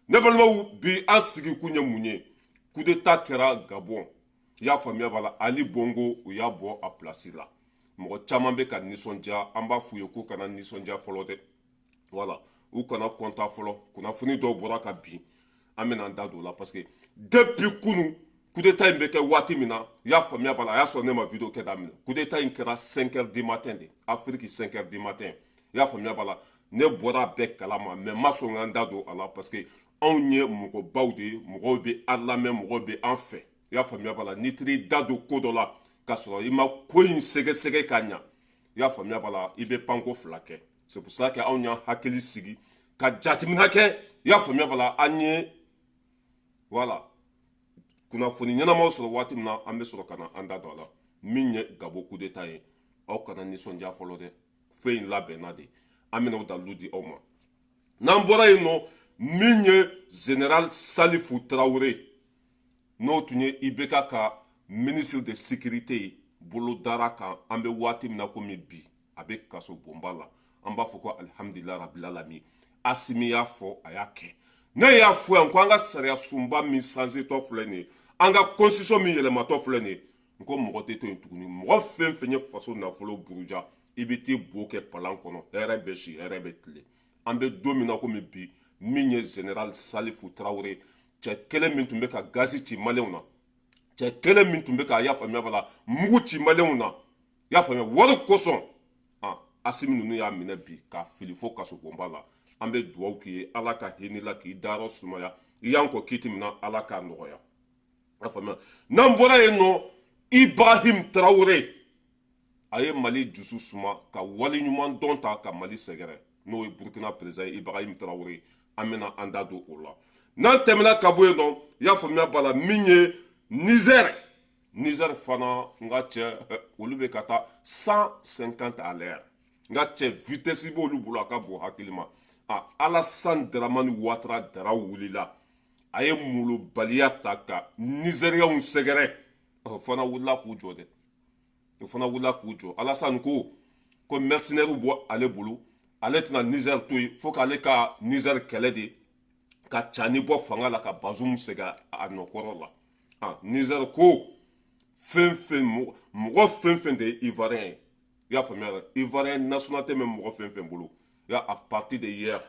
Ne balimaw, bi an sigikun ye mun ye? Coup d'état kɛra Gabon, i y'a faamuya b'a la. Ali Bongo, u y'a bɔ a place la. Mɔgɔ caman bɛ ka nisɔndiya. An b'a f'u ye k'u kana nisɔndiya fɔlɔ dɛ. Voilà, u kana kɔntan fɔlɔ. Kunnafoni dɔw bɔra ka bin, an bɛna an da don o la, parce que depuis kunu, coup d'état in bɛ kɛ waati min na, i y'a faamuya b'a la, a y'a sɔrɔ ne ma vidéo kɛ daminɛ. Coup d'état in kɛra 5 heures du matin de, Afrique, 5 heures du matin. I y'a faamuya b'a la, ne bɔra bɛɛ kalama, mais n ma sɔn k'an da don a la, parce que anw ye mɔgɔbaw de ye, mɔgɔw bɛ an lamɛn, mɔgɔw bɛ an fɛ. I y'a faamuya b'a la, n'i taara da don ko dɔ la k'a sɔrɔ i ma ko in sɛgɛsɛgɛ ka ɲa, i y'a faamuya b'a la, i bɛ panko fila kɛ. C'est pour cela que anw y'an hakili sigi ka jateminɛ kɛ. I y'a faamuya b'a la, an ye, voilà, kunnafoni ɲɛnamaw sɔrɔ waati min na, an bɛ sɔrɔ ka na an da don a la. Min ye Gabon coup d'état ye, aw kana nisɔndiya fɔlɔ dɛ. Fɛn in labɛnna de, an bɛna o dalilu di aw ma. N'an bɔra yen nɔ, min ye général Salifu Tarawele, n'o tun ye IBK ka ministre de sécurité ye, bolo dara kan. An bɛ waati min na komi bi, a bɛ kaso bonba la. An b'a fɔ ko alihamudulila rabil alamin. Asimi y'a fɔ, a y'a kɛ. Ne y'a fɔ yan ko an ka sariya sunba min sansetɔ filɛ nin ye, an ka constitution min yɛlɛmatɔ filɛ nin ye, n ko mɔgɔ tɛ to yen tuguni. Mɔgɔ fɛn fɛn ye faso nafolo buruja, i bɛ t'i bo kɛ palan kɔnɔ. Hɛrɛ bɛ si, hɛrɛ bɛ tile. An bɛ don min na komi bi, min ye général Salifu Tarawele, cɛ kelen min tun bɛ ka gazi ci maliyɛnw na, cɛ kelen min tun bɛ ka, y'a faamuya b'a la, mugu ci maliyɛnw na, i y'a faamuya, wari kosɔn, Asimi ninnu y'a minɛ bi k'a fili fo kasobonba la. An bɛ dugawu k'i ye, Ala ka hinɛ la, k'i dayɔrɔ sumaya. I y'an kɔ kiti min na, Ala k'a nɔgɔya. A faamuya? N'an bɔra yen nɔ, Ibrahim Tarawele, a ye Mali dusu suma ka waleɲuman dɔn ta ka Mali sɛgɛrɛ, n'o ye Burukina président Ibrahim Tarawele. An bɛna an da don o la. N'an tɛmɛna ka bɔ yen nɔ, i y'a faamuya b'a la, min ye Niger, Niger fana, n ka cɛ, olu bɛ ka taa 150 à l'heure. N ka cɛ, vitesse b'olu bolo, a ka bon hakili ma. A Alassane Dramane Ouattara dara wulila, a ye molobaliya ta ka Nizeriyaw sɛgɛrɛ. O fana wulila k'u jɔ dɛ, o fana wulila k'u jɔ. Alassane ko ko mercenaires bɔ ale bolo, ale tɛna Niger to yen fo k'ale ka Niger kɛlɛ de ka Tiani bɔ fanga la, ka Bazoum segin a nɔkɔrɔ la. Ah, Niger ko fɛn fɛn, mɔgɔ fɛn fɛn de ye Ivoirien ye, i y'a faamuya, Ivoirien nationalité bɛ mɔgɔ fɛn fɛn bolo, ya, à partir de hier,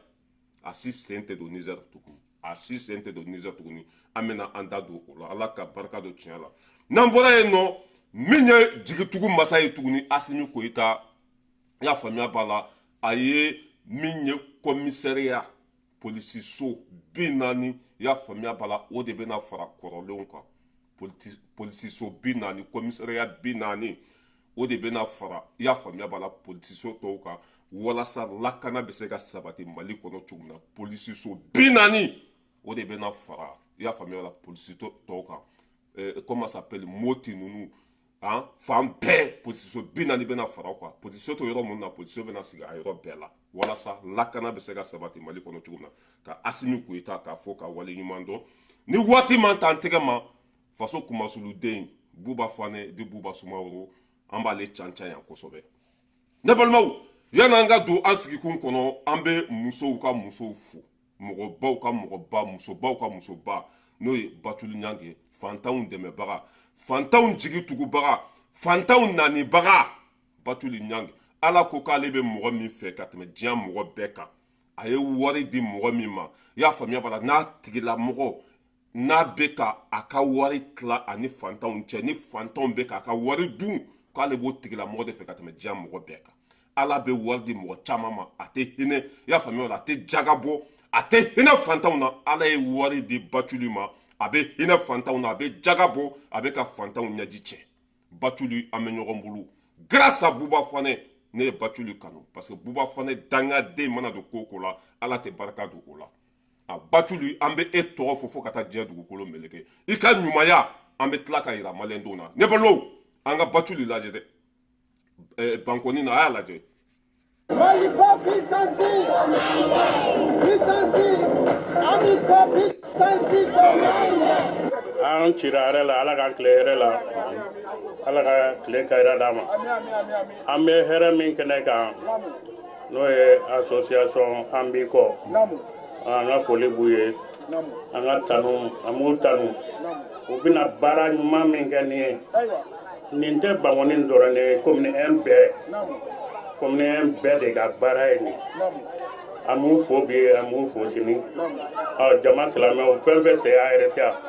a si sen tɛ don Niger tuguni, a si sen tɛ don Niger tuguni. An bɛna an da don o la. Ala ka barika don tiɲɛ la. N'an bɔra yen nɔ, min ye jigitugu masa ye tuguni, Asimi Goïta, i y'a faamuya b'a la, a ye min ye commissariat, polisiso 40, i y'a faamuya b'a la, o de bɛna fara kɔrɔlenw kan. Polisiso 40, commissariat 40, o de bɛna fara, i y'a faamuya b'a la, polisiso tɔw kan, walasa lakana bɛ se ka sabati Mali kɔnɔ cogo min na. Polisiso 40, o de bɛna fara, i y'a faamuya la, polisi tɔw kan, comment s'appelle, Moti ninnu, han, fan bɛɛ polisiso 40 bɛna fara o kan. Polisiso tɛ yɔrɔ minnu na, polisiso bɛna sigi a yɔrɔ bɛɛ la, walasa lakana bɛ se ka sabati Mali kɔnɔ cogo min na. Ka Asimi Goïta k'a fɔ ka wale ɲuman dɔn. Ni waati man t'an tɛgɛ ma, faso kumasuluden Buba Fane di Buba Sumaworo, an b'ale can can yan kosɛbɛ. Ne balimaw, yan'an ka don an sigikun kɔnɔ, an bɛ musow ka musow fo, mɔgɔbaw ka mɔgɔba, musobaw ka musoba, n'o ye Batuli Ɲange, fantanw dɛmɛbaga, fantanw jigi tugubaga, fantanw nanibaga, Batuli Ɲange. Ala ko k'ale bɛ mɔgɔ min fɛ ka tɛmɛ diɲɛ mɔgɔ bɛɛ kan, a ye wari di mɔgɔ min ma, i y'a faamuya b'a la, n'a tigilamɔgɔ n'a bɛ ka a ka wari tila ani fantanw cɛ, ni fantanw bɛ k'a ka wari dun, k'ale b'o tigilamɔgɔ de fɛ ka tɛmɛ diɲɛ mɔgɔ bɛɛ kan. Ala bɛ wari di mɔgɔ caman ma, a tɛ hinɛ, i y'a faamuya, a tɛ jaga bɔ, a tɛ hinɛ fantanw na. Ala ye wari di Batuli ma, a bɛ hinɛ fantanw na, a bɛ jaga bɔ, a bɛ ka fantanw ɲɛji cɛ. Batuli, an bɛ ɲɔgɔn bolo. Grâce à Buba Fane, ne ye Batuli kanu, parce que Buba Fane dangaden mana don ko o ko la, Ala tɛ barika don o la. A Batuli, an bɛ e tɔgɔ fɔ fo ka taa diɲɛ dugukolo meleke. I ka ɲumanya, an bɛ tila ka yira maliyɛndenw na. Ne balimaw, an ka Batuli lajɛ dɛ. Bankɔni na, a y'a lajɛ. Maliba puissance, puissance, Amika puissance. An cira hɛrɛ la, Ala k'an tile hɛrɛ la, Ala ka tile ka hɛrɛ d'an ma. An bɛ hɛrɛ min kɛnɛ kan, n'o ye association An b'i kɔ, an ka foli b'u ye. An ka tanu, an b'u tanu. U bɛna baara ɲuman min kɛ nin ye, nin tɛ Bankoni dɔrɔn de ye, commune 1 bɛɛ, commune 1 bɛɛ de ka baara ye nin. An b'u fo bi, an b'u fo sini. Ɔ jama silamɛw fɛn fɛn se ARSA,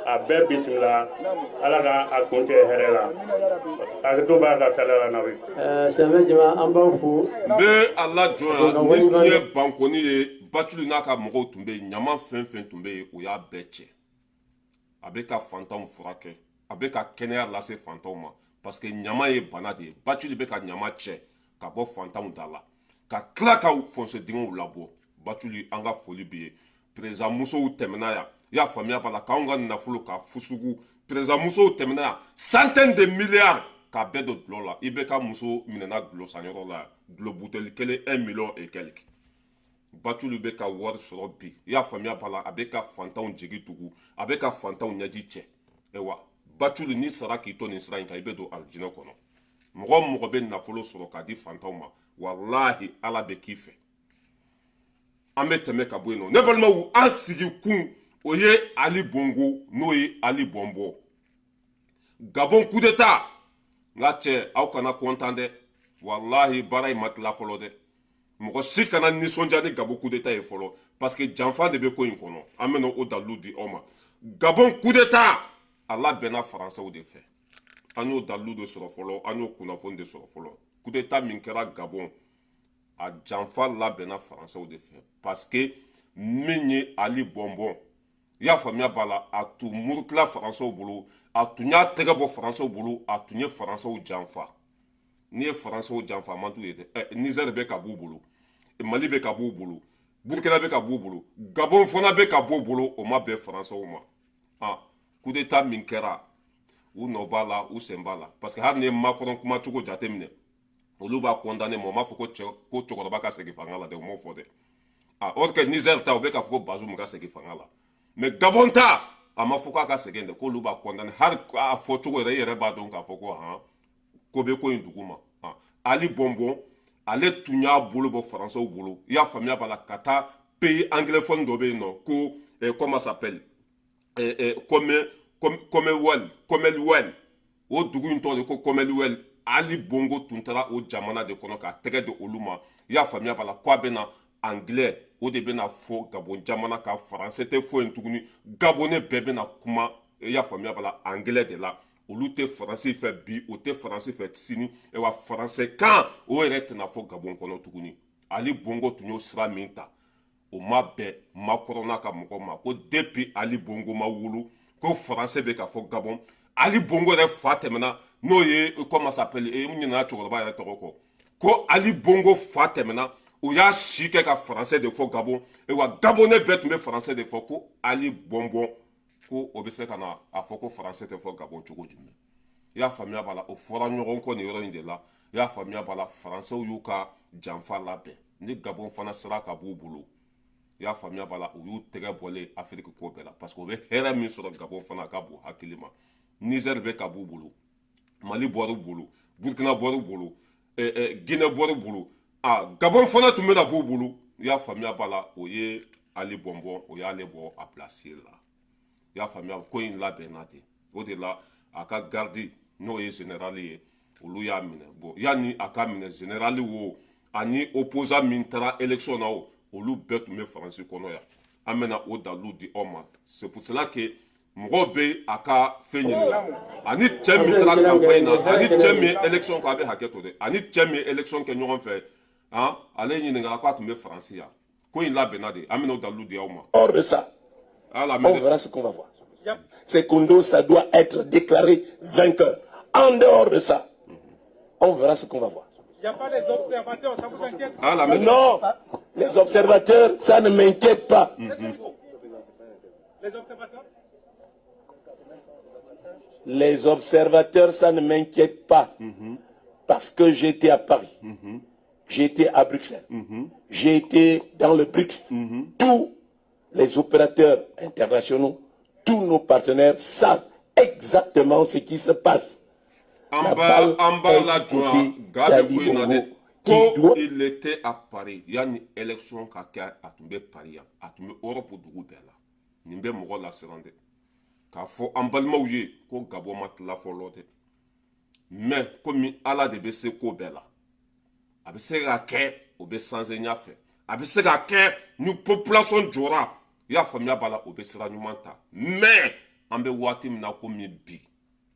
a bɛɛ bisimila. Ala ka a kun cɛ hɛrɛ la, a to b'a ka sala la nabi. Silamɛ jama, an b'aw fo. N bɛ a lajɔ yan. Ni tun ye Bankoni ye, Bacili n'a ka mɔgɔw tun bɛ yen, ɲama fɛn fɛn tun bɛ yen, o y'a bɛɛ cɛ. A bɛ ka fantanw furakɛ, a bɛ ka kɛnɛya lase fantanw ma, parce que ɲama ye bana de ye. Bacili bɛ ka ɲama cɛ ka bɔ fantanw da la, ka tila ka fossé dingɛw labɔ. Bacili, an ka foli b'i ye. Président musow tɛmɛna yan, i y'a faamuya b'a la, k'anw ka nafolo ka fusugu. Président musow tɛmɛna yan, centaine de milliards k'a bɛɛ don dulɔ la. I bɛ ka muso minɛna dulɔ sanyɔrɔ la yan, dulɔ buteli kelen 1 million et quelque. Bacili bɛ ka wari sɔrɔ bi, i y'a faamuya b'a la, a bɛ ka fantanw jigi tugu, a bɛ ka fantanw ɲɛji cɛ. Ayiwa Bacili, n'i sara k'i to nin sira in kan, i bɛ don alijinɛ kɔnɔ. Mɔgɔ o mɔgɔ bɛ nafolo sɔrɔ k'a di fantanw ma, walahi, Ala bɛ k'i fɛ. An bɛ tɛmɛ ka bɔ yen nɔ. Ne balimaw, an sigi kun, o ye Ali Bongo, n'o ye Ali Bɔnbɔ, Gabon coup d'état. N ka cɛ, aw kana content dɛ, walahi, baara in ma tila fɔlɔ dɛ. Mɔgɔ si kana nisɔndiya ni Gabon coup d'état ye fɔlɔ, parce que janfa de bɛ ko in kɔnɔ. An bɛna o dalilu di aw ma. Gabon coup d'état, a labɛnna Faransɛw de fɛ. An y'o dalilu de sɔrɔ fɔlɔ, an y'o kunnafoni de sɔrɔ fɔlɔ. Coup d'état min kɛra Gabon, a janfa labɛnna Faransɛw de fɛ, parce que min ye Ali Bɔnbɔn, i y'a faamuya b'a la, a tun murutila Faransɛw bolo, a tun y'a tɛgɛ bɔ Faransɛw bolo, a tun ye Faransɛw janfa. N'i ye Faransɛw janfa, a man t'u ye dɛ. Ɛ, Niger bɛ ka b'u bolo, Mali bɛ ka b'u bolo, Burkina bɛ ka b'u bolo, Gabon fana bɛ ka b'u bolo, o ma bɛn Faransɛw ma. Ah, coup d'état min kɛra, u nɔ b'a la, u sen b'a la, parce que hali ni ye Macron kuma cogo jateminɛ, olu b'a condamné, mais o m'a fɔ ko cɛ ko cɛkɔrɔba ka segin fanga la dɛ, o m'o fɔ dɛ. Ah, or que Niger ta, u bɛ k'a fɔ ko Bazoum ka segin fanga la, mais Gabon ta, a ma fɔ k'a ka segin dɛ, k'olu b'a condamné. Hali a fɔ cogo yɛrɛ, i yɛrɛ b'a dɔn k'a fɔ ko han, ko bɛ ko in dugu ma. Ah, Ali Bɔnbɔn, ale tun y'a bolo bɔ Faransɛw bolo, i y'a faamuya b'a la, ka taa pays anglophone dɔ bɛ yen nɔ ko comment s'appelle, Commonwealth, Commonwealth, o dugu in tɔgɔ de ko Commonwealth. Ali Bongo tun taara o jamana de kɔnɔ k'a tɛgɛ di olu ma, i y'a faamuya b'a la, k'a bɛna anglais o de bɛna fɔ Gabon jamana kan, français tɛ fɔ yen tuguni. Gabonais bɛɛ bɛna kuma, i y'a faamuya b'a la, anglais de la. Olu tɛ faransi fɛ bi, o tɛ faransi fɛ sini, wa faransɛ kan o yɛrɛ tɛna fɔ Gabon kɔnɔ tuguni. Ali Bongo tun y'o sira min ta, o ma bɛn Macron n'a ka mɔgɔ ma, ko depuis Ali Bongo ma wolo, ko faransɛ bɛ ka fɔ Gabon. Ali Bongo yɛrɛ fa tɛmɛna, n'o ye comment s'appelle, n ɲinɛna cɛkɔrɔba yɛrɛ tɔgɔ kɔ, ko Ali Bongo fa tɛmɛna, o y'a si kɛ ka faransɛ de fɔ Gabon, wa Gabonais bɛɛ tun bɛ faransɛ de fɔ, ko Ali Bɔnbɔn ko o bɛ se ka na a fɔ ko faransɛ tɛ fɔ Gabon cogo jumɛn? I y'a faamuya b'a la, o fɔra ɲɔgɔn kɔ nin yɔrɔ in de la. I y'a faamuya b'a la, Faransɛw y'u ka janfa labɛn ni Gabon fana sera ka b'u bolo. I y'a faamuya b'a la, u y'u tɛgɛ bɔlen Afiriki ko bɛɛ la, parce que u bɛ hɛrɛ min sɔrɔ Gabon fana, a ka bon hakili ma. Niger bɛ ka b'u bolo, Mali bɔr'u bolo, Burkina bɔr'u bolo, Guinée bɔr'u bolo, a Gabon fana tun bɛna b'u bolo. I y'a faamuya b'a la, o ye Ali Bɔnbɔn, o y'ale bɔ a place la. I y'a faamuya, ko in labɛnna ten o de la. A ka garde, n'o ye général ye, olu y'a minɛ. Bon, yanni a ka minɛ, général wo ani opposant min taara élection na, o olu bɛɛ tun bɛ Faransi kɔnɔ yan. An bɛna o dalilu di aw ma. C'est pour cela que mɔgɔw bɛ a ka fɛn ɲininka, ani cɛ min taara campagne na, ani cɛ min ye élection kɛ, a bɛ hakɛ to dɛ, ani cɛ min ye élection kɛ ɲɔgɔn fɛ. Han, ale ɲininkara k'a tun bɛ Faransi yan. Ko in labɛnna de, an bɛna o dalilu di aw ma. Hors de ça, Ala. on verra ce qu'on va voir. Secundo, ça doit être déclaré vainqueur. En dehors de ça, on verra ce qu'on va voir. Il n'y a pas des observateurs, ça vous inquiète? Ala mɛ. Non, les observateurs, ça ne m'inquiète pas. Les observateurs. Les observateurs, ça ne m'inquiète pas. Parce que j'étais à Paris, j'étais à Bruxelles, j'ai été dans le BRICS. Tous les opérateurs internationaux, tous nos partenaires savent exactement ce qui se passe. An b'a an b'a lajɔ yan, ga bɛ ko in na dɛ. Ko il était à Paris yanni élection ka kɛ, a tun bɛ Paris yan, a tun bɛ Europe dugu bɛɛ la. Nin bɛ mɔgɔ lasiran dɛ, k'a fɔ an balimaw ye ko Gabon ma tila fɔlɔ dɛ. Mais komi Ala de bɛ se ko bɛɛ la, a bɛ se ka kɛ o bɛ changer ɲɛfɛ, a bɛ se ka kɛ ni population jɔra, i y'a faamuya b'a la, o bɛ sira ɲuman ta. Mais an bɛ waati min na komi bi,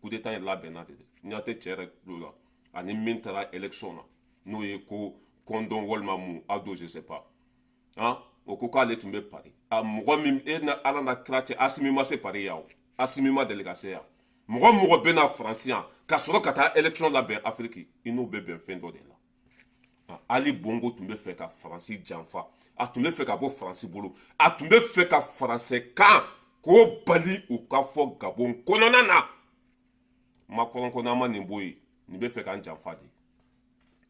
coup d'état in labɛnna de dɛ. Ɲɛ tɛ cɛ yɛrɛ tulo la ani min taara élection na, n'o ye ko kɔndɔn walima mun ado, je sais pas. Han, o ko k'ale tun bɛ Paris. A mɔgɔ min e na Ala na kira cɛ, Asimi ma se Paris yan o, Asimi ma deli ka se yan. Mɔgɔ mɔgɔ bɛ na Faransi yan ka sɔrɔ ka taa élection labɛn Afiriki, i n'o bɛ bɛn fɛn dɔ de la. Ali Bongo tun bɛ fɛ ka Faransi janfa, a tun bɛ fɛ ka bɔ Faransi bolo, a tun bɛ fɛ ka faransɛ kan k'o bali u ka fɔ Gabon kɔnɔna na. Macron ko n'an ma nin bɔ yen, nin bɛ fɛ k'an janfa de.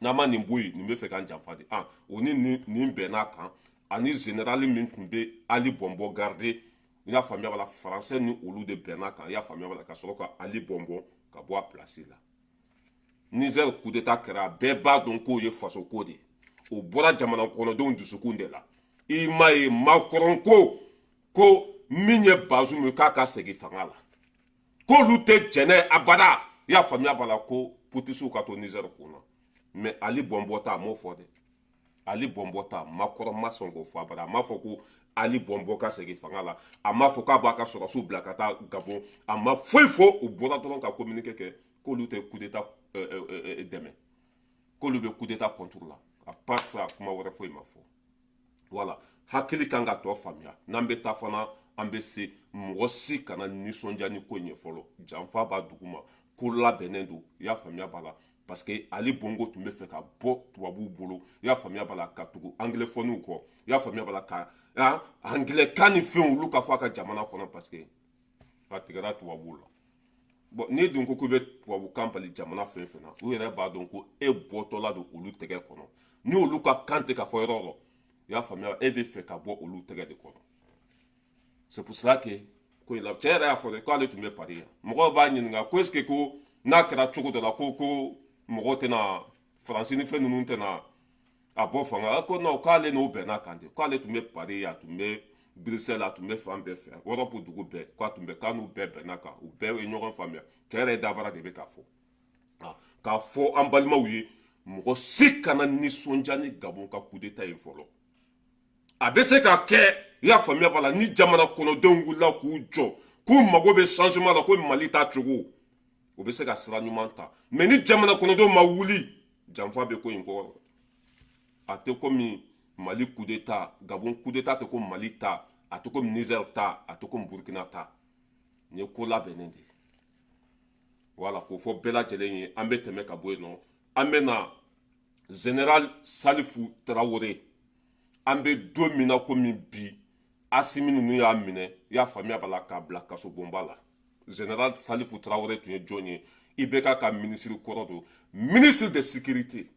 N'an ma nin bɔ yen, nin bɛ fɛ k'an janfa de. Ah, o ni nin bɛnn'a kan ani général min tun bɛ Ali Bongo garder, i y'a faamuya b'a la, faransɛ ni olu de bɛnn'a kan, i y'a faamuya b'a la, ka sɔrɔ ka Ali Bongo ka bɔ a place la. Niger coup d'état kɛra, bɛɛ b'a dɔn k'o ye faso ko de ye, o bɔra jamana kɔnɔdenw dusukun de la. I m'a ye, Macron ko min ye Bazoum ye, k'a ka segin fanga la, k'olu tɛ jɛnɛ abada, i y'a faamuya b'a la, ko putschistes ka to Niger kun na. Mais Ali Bongo ta, a m'o fɔ dɛ. Ali Bongo ta, Macron ma sɔn k'o fɔ abada. A m'a fɔ ko Ali Bongo ka segin fanga la, a m'a fɔ k'a b'a ka sɔrɔsiw bila ka taa Gabon, a ma foyi fɔ. U bɔra dɔrɔn ka communiqué kɛ k'olu tɛ coup d'état dɛmɛ, k'olu bɛ coup d'état contre la. À part ça, kuma wɛrɛ foyi ma fɔ. Voilà, hakili kan ka tɔ faamuya. N'an bɛ taa fana, an bɛ se. Mɔgɔ si kana nisɔndiya ni ko in ye fɔlɔ. Janfa b'a duguma, ko labɛnnen don, i y'a faamuya b'a la, parce que Ali Bongo tun bɛ fɛ ka bɔ tubabuw bolo, i y'a faamuya b'a la, ka tugu anglophone kɔ, i y'a faamuya b'a la, ka anglais kan ni fɛnw olu ka fɔ a ka jamana kɔnɔ, parce que a tigɛra tubabuw la. Bon, n'i dun ko k'i bɛ tubabukan bali jamana fɛn fɛn na, u yɛrɛ b'a dɔn ko e bɔtɔla don olu tɛgɛ kɔnɔ. Ni olu ka kan tɛ ka fɔ yɔrɔ o yɔrɔ, i y'a faamuya, e bɛ fɛ ka bɔ olu tɛgɛ de kɔnɔ. C'est pour cela que ko in la, cɛ yɛrɛ y'a fɔ dɛ k'ale tun bɛ Paris yan. Mɔgɔw b'a ɲininka ko est ce que ko n'a kɛra cogo dɔ la, ko mɔgɔw tɛna Faransi ni fɛn ninnu tɛna a bɔ fanga? Ko non, k'ale n'o bɛnna kan de, k'ale tun bɛ Paris yan, a tun bɛ Bruxelles, a tun bɛ fan bɛɛ fɛ, Europe dugu bɛɛ, k'a tun bɛ, k'a n'u bɛɛ bɛnna kan, u bɛɛ ye ɲɔgɔn faamuya. Cɛ yɛrɛ dabara de bɛ k'a fɔ, k'a fɔ an balimaw ye, mɔgɔ si kana nisɔndiya ni Gabon ka coup d'état ye fɔlɔ. A bɛ se ka kɛ, i y'a faamuya b'a la, ni jamana kɔnɔdenw wulila k'u jɔ k'u mago bɛ changement la, ko Mali ta cogo, o bɛ se ka sira ɲuman ta. Mais ni jamana kɔnɔdenw ma wuli, janfa bɛ ko in kɔrɔ. A tɛ komi Mali coup d'état, Gabon coup d'état tɛ ko Mali ta, a tɛ komi Niger ta, a tɛ komi Burkina ta. Nin ye ko labɛnnen de ye. Voilà, k'o fɔ bɛɛ lajɛlen ye. An bɛ tɛmɛ ka bɔ yen nɔ, an bɛ na général Salifu Tarawele. An bɛ don min na komi bi, Asimi ninnu y'a minɛ, i y'a faamuya b'a la, k'a bila kasobonba la. Général Salifu Tarawele tun ye jɔn ye? IBK ka ministre kɔrɔ don, ministre de sécurité.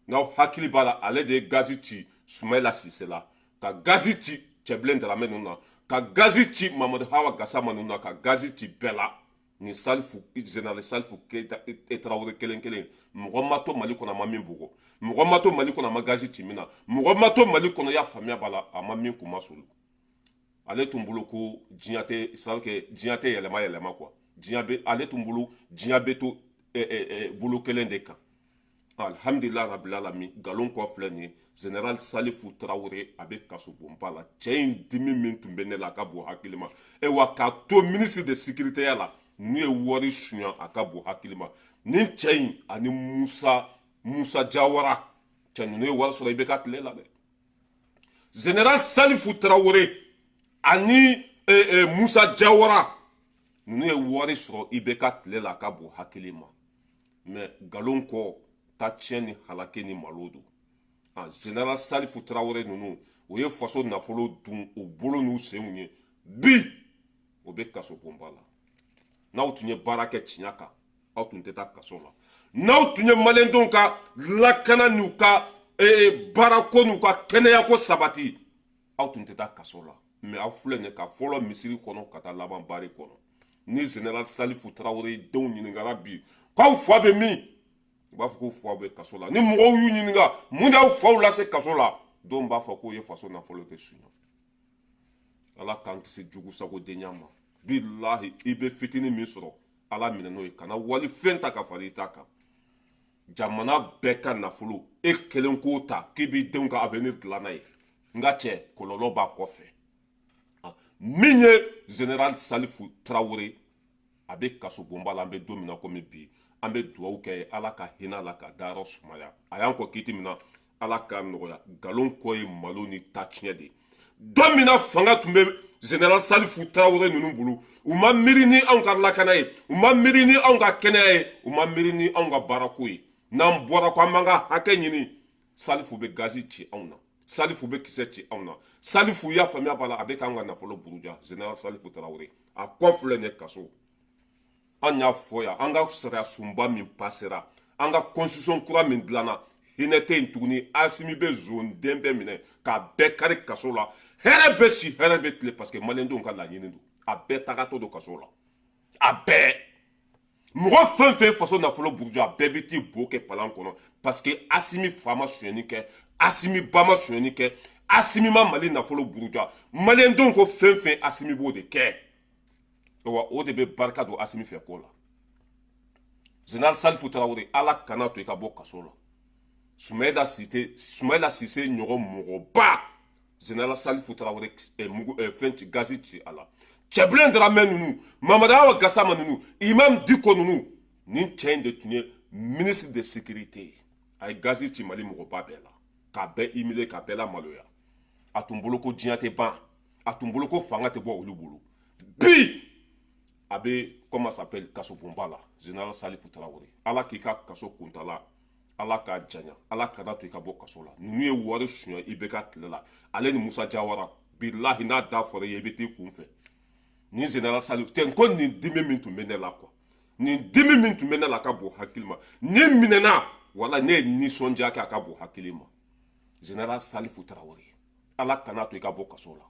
N'aw hakili b'a la, ale de ye gazi ci Sumayila Sise la, ka gazi ci Cɛbilen Daramɛ ninnu na, ka gazi ci Mamadu Hawa Gasama ninnu na, ka gazi ci bɛɛ la. Nin Salifu, général Salifu Keyita Tarawele kelen kelen, mɔgɔ ma to Mali kɔnɔ a ma min bugɔ, mɔgɔ ma to Mali kɔnɔ a ma gazi ci min na, mɔgɔ ma to Mali kɔnɔ, i y'a faamuya b'a la, a ma min kun ma solu. Ale tun bolo ko diɲɛ tɛ, c'est à dire que diɲɛ tɛ yɛlɛma yɛlɛma quoi. Diɲɛ bɛ, ale tun bolo diɲɛ bɛ to bolo kelen de kan. Alhamdulilah rabil alamin, nkalon kɔ filɛ nin ye. Général Salifu Tarawele, a bɛ kasobonba la. Cɛ in dimi min tun bɛ ne la, a ka bon hakili ma. E wa, k'a to ministre de sécurité ya la, ninnu ye wari suɲa, a ka bon hakili ma. Nin cɛ in ani Musa Jawara, cɛ ninnu ye wari sɔrɔ i bɛ ka tile la dɛ. Général Salifu Tarawele ani Musa Jawara, ninnu ye wari sɔrɔ i bɛ ka tile la, a ka bon hakili ma. Mais nkalon kɔ ta, tiɲɛ ni halake ni malo don. Ah, général Salifu Tarawele ninnu, o ye faso nafolo dun u bolo n'u senw ye. Bi o bɛ kasobonba la. N'aw tun ye baara kɛ tiɲɛ kan, aw tun tɛ taa kaso la. N'aw tun ye maliyɛndenw ka lakana n'u ka baarako n'u ka kɛnɛyako sabati, aw tun tɛ taa kaso la. Mais aw filɛ nin ye, ka fɔlɔ misiri kɔnɔ ka taa laban bari kɔnɔ. Ni général Salifu Tarawele denw ɲininkara bi k'aw fa bɛ min, u b'a fɔ ko faw bɛ kaso la. Ni mɔgɔw y'u ɲininka mun de y'aw faw lase kaso la, dɔw b'a fɔ k'o ye faso nafolo kɛ suɲɛ. Ala k'an kisi jugu sago denya ma. Bilahi, i bɛ fitinin min sɔrɔ, Ala minɛ n'o ye, kana wali fɛn ta ka fara i ta kan. Jamana bɛɛ ka nafolo, e kelen k'o ta k'i b'i denw ka avenir dilan n'a ye, n ka cɛ, kɔlɔlɔ b'a kɔfɛ. Min ye général Salifu Tarawele, a bɛ kasobonba la an bɛ don min na komi bi. An bɛ dugawu kɛ, Ala ka hinɛ a la, ka dayɔrɔ sumaya. A y'an kɔ kiti min na, Ala k'a nɔgɔya. Nkalon kɔ ye malo ni tatiɲɛ de ye. Don min na fanga tun bɛ général Salifu Tarawele ninnu bolo, u ma miiri ni anw ka lakana ye, u ma miiri ni anw ka kɛnɛya ye, u ma miiri ni anw ka baarako ye. N'an bɔra ko an b'an ka hakɛ ɲini, Salifu bɛ gazi ci anw na, Salifu bɛ kisɛ ci anw na. Salifu, y'a faamuya b'a la, a bɛ k'an ka nafolo buruja. Général Salifu Tarawele, a kɔ filɛ nin ye kaso. An y'a fɔ yan, an ka sariya sunba min pasera, an ka constitution kura min dilanna, hinɛ tɛ yen tuguni. Asimi bɛ zon den bɛɛ minɛ k'a bɛɛ kari kaso la. Hɛrɛ bɛ si, hɛrɛ bɛ tile, parce que maliyɛndenw ka laɲini don. A bɛɛ tagatɔ don kaso la. A bɛɛ, mɔgɔ fɛn fɛn faso nafolo buruja, a bɛɛ bɛ t'i bo kɛ palan kɔnɔ, parce que Asimi fa ma sonyɛni kɛ, Asimi ba ma sonyɛni kɛ, Asimi ma Mali nafolo buruja. Maliyɛndenw ko fɛn fɛn, Asimi b'o de kɛ. Wa o de bɛ barika don Asimi fɛ ko la. Général Salifu Tarawele, Ala kana to i ka bɔ kaso la. Sumayila Sise, Sumayila Sise ɲɔgɔn mɔgɔba, général Salifu Tarawele, mugu, fɛn ci, gazi ci a la. Cɛbilen Daramɛ ninnu, Mamadu Awa Gasama ninnu, Imam Diko ninnu, nin cɛ in de tun ye ministre de sécurité ye. A ye gazi ci Mali mɔgɔba bɛɛ la, k'a bɛɛ humilier, k'a bɛɛ lamaloya. A tun bolo ko diɲɛ tɛ ban, a tun bolo ko fanga tɛ bɔ olu bolo. Bi a bɛ, comment s'appelle, kasobonba la. Général Salifu Tarawele, Ala k'i ka kaso kuntala, Ala k'a janya, Ala kana to i ka bɔ kaso la. Ninnu ye wari suɲɛ i bɛ ka tile la, ale ni Musa Jawara. Bilahi, n'a da fɔra i ye, i bɛ t'i kun fɛ. Nin général Salifu tɛ ko nin dimi min tun bɛ ne la quoi, nin dimi min tun bɛ ne la ka bon hakili ma. Nin minɛna, wala ne ye nisɔndiya kɛ, a ka bon hakili ma. Général Salifu Tarawele, Ala kana to i ka bɔ kaso la.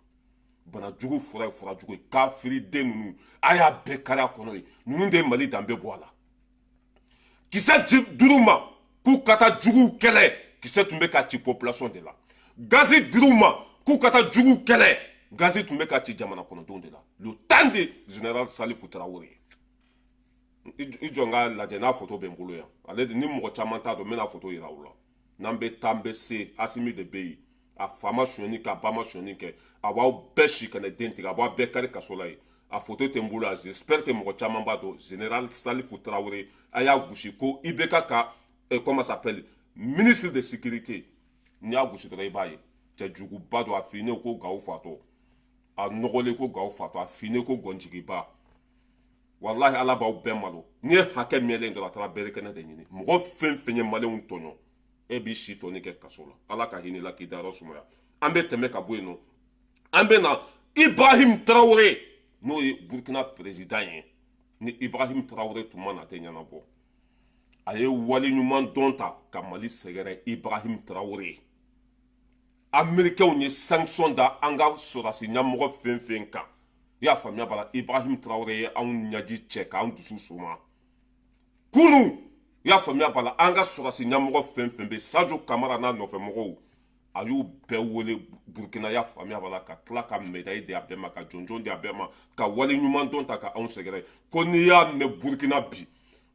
Banajugu fura ye fura jugu ye. Kafiriden ninnu, a y'a bɛɛ kari a kɔnɔ ye. Ninnu de ye Mali danbe bɔ a la. Kisɛ dir'u ma k'u ka taa juguw kɛlɛ, kisɛ tun bɛ ka ci population de la. Gazi dir'u ma k'u ka taa juguw kɛlɛ, gazi tun bɛ ka ci jamana kɔnɔdenw de la, le temps de général Salifu Tarawele. I jɔ n ka lajɛ n'a photo bɛ n bolo yan. Ale de ni mɔgɔ caman t'a dɔn, n bɛna photo yira u la. N'an bɛ taa, n bɛ se. Asimi de bɛ yen, a fa ma sonyɛni kɛ, a ba ma sonyɛni kɛ, a b'aw bɛɛ si ka na den tigɛ, a b'aw bɛɛ kari kaso la yen. A photo tɛ n bolo yan, j'espère que mɔgɔ caman b'a dɔn. Général Salifu Tarawele, a y'a gosi ko IBK ka comment s'appelle, ministre de sécurité. N'i y'a gosi dɔrɔn, i b'a ye, cɛjuguba don. A finnen ko Gawo fatɔ, a nɔgɔlen ko Gawo fatɔ, a finnen ko gɔnjigiba. Walahi, Ala b'aw bɛɛ malo. N'i ye hakɛ mɛnlen dɔrɔn, a taara bɛɛ kɛnɛ de ɲini. Mɔgɔ fɛn fɛn ye maliyɛnw tɔɲɔ, e b'i si tɔni kɛ kaso la. Ala ka hinɛ la, k'i dayɔrɔ sumaya. An bɛ tɛmɛ ka bɔ yen nɔ, an bɛ na Ibrahim Tarawele, n'o ye Burukina président ye. Ni Ibrahim Tarawele tun ma na, a tɛ ɲɛnabɔ. A ye wale ɲuman dɔn ta ka Mali sɛgɛrɛ. Ibrahim Tarawele, Américains ye sanction da an ka sɔrɔdasi ɲɛmɔgɔ fɛn fɛn kan, i y'a faamuya b'a la, Ibrahim Tarawele ye anw ɲɛji cɛ k'an dusu suma kunu. I y'a faamuya b'a la, an ka sɔrɔdasi ɲɛmɔgɔ fɛn fɛn bɛ, Sadio Kamara n'a nɔfɛ mɔgɔw, a y'u bɛɛ wele Burukina. Y'a faamuya b'a la, ka tila ka médaille di a bɛɛ ma, ka jɔnjɔn di a bɛɛ ma, ka wale ɲuman dɔn ta ka anw sɛgɛrɛ. Ko n'i y'a mɛn Burukina bi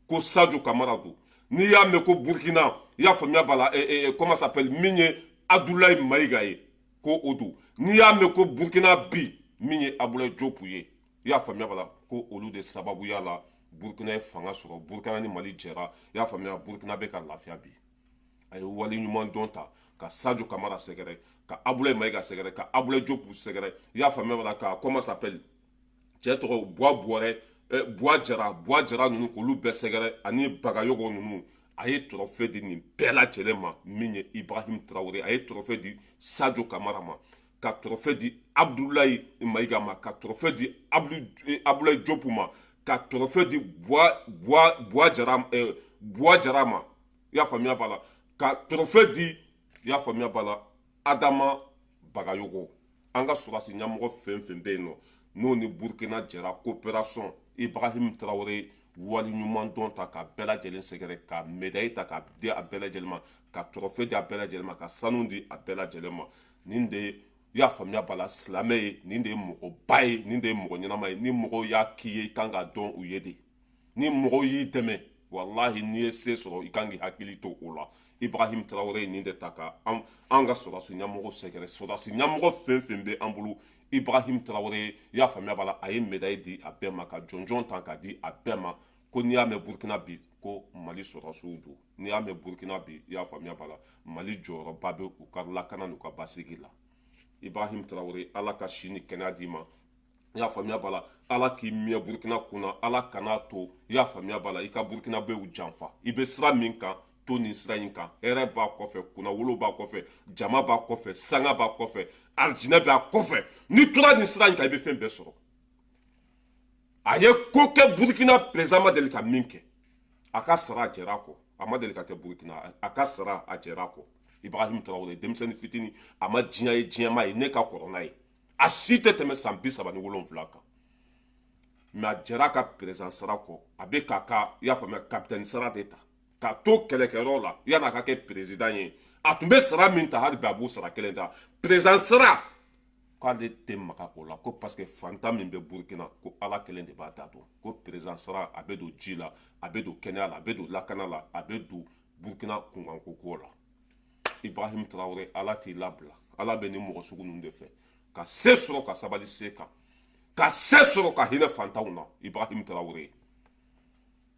ko Sadio Kamara don, n'i y'a mɛn ko Burukina, i y'a faamuya b'a la, comment s'appelle, min ye Abdoulaye Mayiga ye, ko o don. N'i y'a mɛn ko Burukina bi, min ye Abdoulaye Diop ye, i y'a faamuya b'a la, ko olu de sababuya la Burukina ye fanga sɔrɔ. Burukina ni Mali jɛra, i y'a faamuya, Burukina bɛ ka lafiya bi. A ye wale ɲuman dɔn ta ka Sadio Kamara sɛgɛrɛ, ka Abdoulaye Mayiga sɛgɛrɛ, ka Abdoulaye Diop sɛgɛrɛ, i y'a faamuya b'a la, ka, comment s'appelle, cɛ tɔgɔ Buwa Buwarɛ, Buwa Jara, Buwa Jara ninnu, k'olu bɛɛ sɛgɛrɛ, ani Bagayogo ninnu. A ye trophée di nin bɛɛ lajɛlen ma. Min ye Ibrahim Traoré, a ye trophée di Sadio Kamara ma, ka trophée di Abdoulaye Mayiga ma, ka trophée di Abdoulaye Diop ma, ka trophée di Buwa Jara, Buwa Jara ma, i y'a faamuya b'a la, ka trophée di, i y'a faamuya b'a la, Adama Bagayogo. An ka sɔrɔdasi ɲɛmɔgɔ fɛn fɛn bɛ yen nɔ, n'o ni Burukina jɛra coopération, Ibrahim Traoré wali ɲuman dɔn ta ka bɛɛ lajɛlen sɛgɛrɛ, ka médaille ta ka di a bɛɛ lajɛlen ma, ka trophée di a bɛɛ lajɛlen ma, ka sanu di a bɛɛ lajɛlen ma. Nin de ye I y'a faamuya b'a la, silamɛ ye, nin de ye mɔgɔba ye, nin de ye mɔgɔ ɲɛnama ye. Ni mɔgɔw y'a k'i ye, i kan k'a dɔn u ye de. Ni mɔgɔw y'i dɛmɛ, walahi, n'i ye se sɔrɔ, i kan k'i hakili to o la. Ibrahim Traoré ye nin de ta ka an ka sɔrɔdasi ɲɛmɔgɔ sɛgɛrɛ. Sɔrɔdasi ɲɛmɔgɔ fɛn fɛn bɛ an bolo, Ibrahim Traoré, i y'a faamuya b'a la, a ye médaille di a bɛɛ ma, ka jɔnjɔn ta ka di a bɛɛ ma, ko n'i y'a mɛn Burukina bi, ko Mali sɔrɔdasiw don. N'i y'a mɛn Burukina bi, i y'a faamuya b'a la, Mali jɔyɔrɔba bɛ u ka lakana n'u ka basigi la. Ibrahim Traoré, Ala ka si ni kɛnɛya d'i ma. I y'a faamuya b'a la, Ala k'i miɲɛ Burukina kunna. Ala kan'a to, i y'a faamuya b'a la, i ka Burukinabew janfa. I bɛ sira min kan, to nin sira in kan. Hɛrɛ b'a kɔfɛ, kunnawolo b'a kɔfɛ, jama b'a kɔfɛ, sanga b'a kɔfɛ, arijinɛ b'a kɔfɛ. N'i tora nin sira in kan, i bɛ fɛn bɛɛ sɔrɔ. A ye ko kɛ Burukina président ma deli ka min kɛ. A ka sara, a jɛra a kɔ. A ma deli ka kɛ Burukina. A ka sara, a jɛra a kɔ. Ibrahim Traoré, denmisɛnnin fitinin, a ma diɲɛ ye, diɲɛma ye, ne ka kɔrɔ n'a ye, a si tɛ tɛmɛ san 37 kan, mais a jɛra a ka président sara kɔ. A bɛ k'a ka, i y'a faamuya, capitaine sara de ta k'a to kɛlɛkɛyɔrɔ la yan'a ka kɛ président ye. A tun bɛ sara min ta, hali bi a b'o sara kelen ta. Président sara, k'ale tɛ maga o la, ko parce que fantan min bɛ Burukina, ko Ala kelen de b'a ta dɔn. Ko président sara, a bɛ don ji la, a bɛ don kɛnɛya la, a bɛ don lakana la, a bɛ don Burukina kunkanko ko la. Ibrahim Traoré, Ala t'i labila. Ala bɛ nin mɔgɔ sugu ninnu de fɛ, ka se sɔrɔ, ka sabali se kan, ka se sɔrɔ, ka hinɛ fantanw na. Ibrahim Traoré,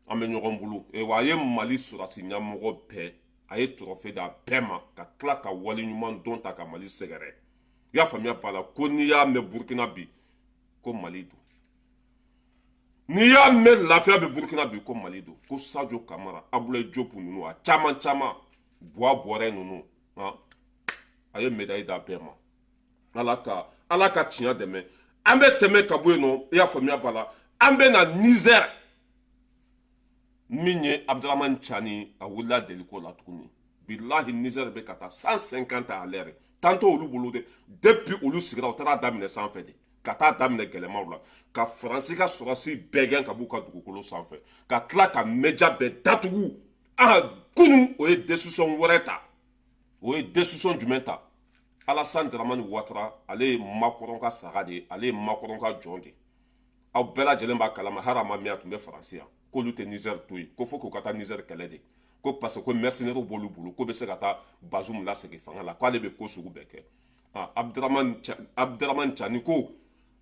an bɛ ɲɔgɔn bolo. Wa a ye Mali sɔrɔdasi ɲɛmɔgɔ bɛɛ, a ye trophée d'a bɛɛ ma, ka tila ka wale ɲuman dɔn ta ka Mali sɛgɛrɛ. I y'a faamuya b'a la, ko n'i y'a mɛn Burukina bi, ko Mali don. N'i y'a mɛn lafiya bɛ Burukina bi, ko Mali don. Ko Sadio Kamara, Abdoulaye Diop ninnu, a caman caman, Buwa Bɔrɛ ninnu, a ye médaille d'a bɛɛ ma. Ala ka tiɲɛ dɛmɛ. An bɛ tɛmɛ ka bɔ yen nɔ. I y'a faamuya b'a la, an bɛ na Niger. Min ye Abdramane Tiani, a wulila deliko la tuguni. Bilahi, Niger bɛ ka taa 150 à l'heure. Tantôt olu bolo dɛ, depuis olu sigira, u taara daminɛ sanfɛ de, ka taa daminɛ gɛlɛmaw la, ka Faransi ka sɔrɔsi bɛɛ gɛn ka b'u ka dugukolo sanfɛ, ka tila ka média bɛɛ datugu. Ah, kunu o ye décision wɛrɛ ta. O ye décision jumɛn ta? Alassane Dramane Ouattara, ale ye Macron ka saga de ye, ale ye Macron ka jɔn de ye. Aw bɛɛ lajɛlen b'a kalama, hali a ma mɛn, a tun bɛ Faransi yan, k'olu tɛ Niger to yen, ko fo k'u ka taa Niger kɛlɛ de, ko parce que ko mercenaires b'olu bolo, ko bɛ se ka taa Bazoum lasegin fanga la, k'ale bɛ ko sugu bɛɛ kɛ. Ah, Abdramane Tiani ko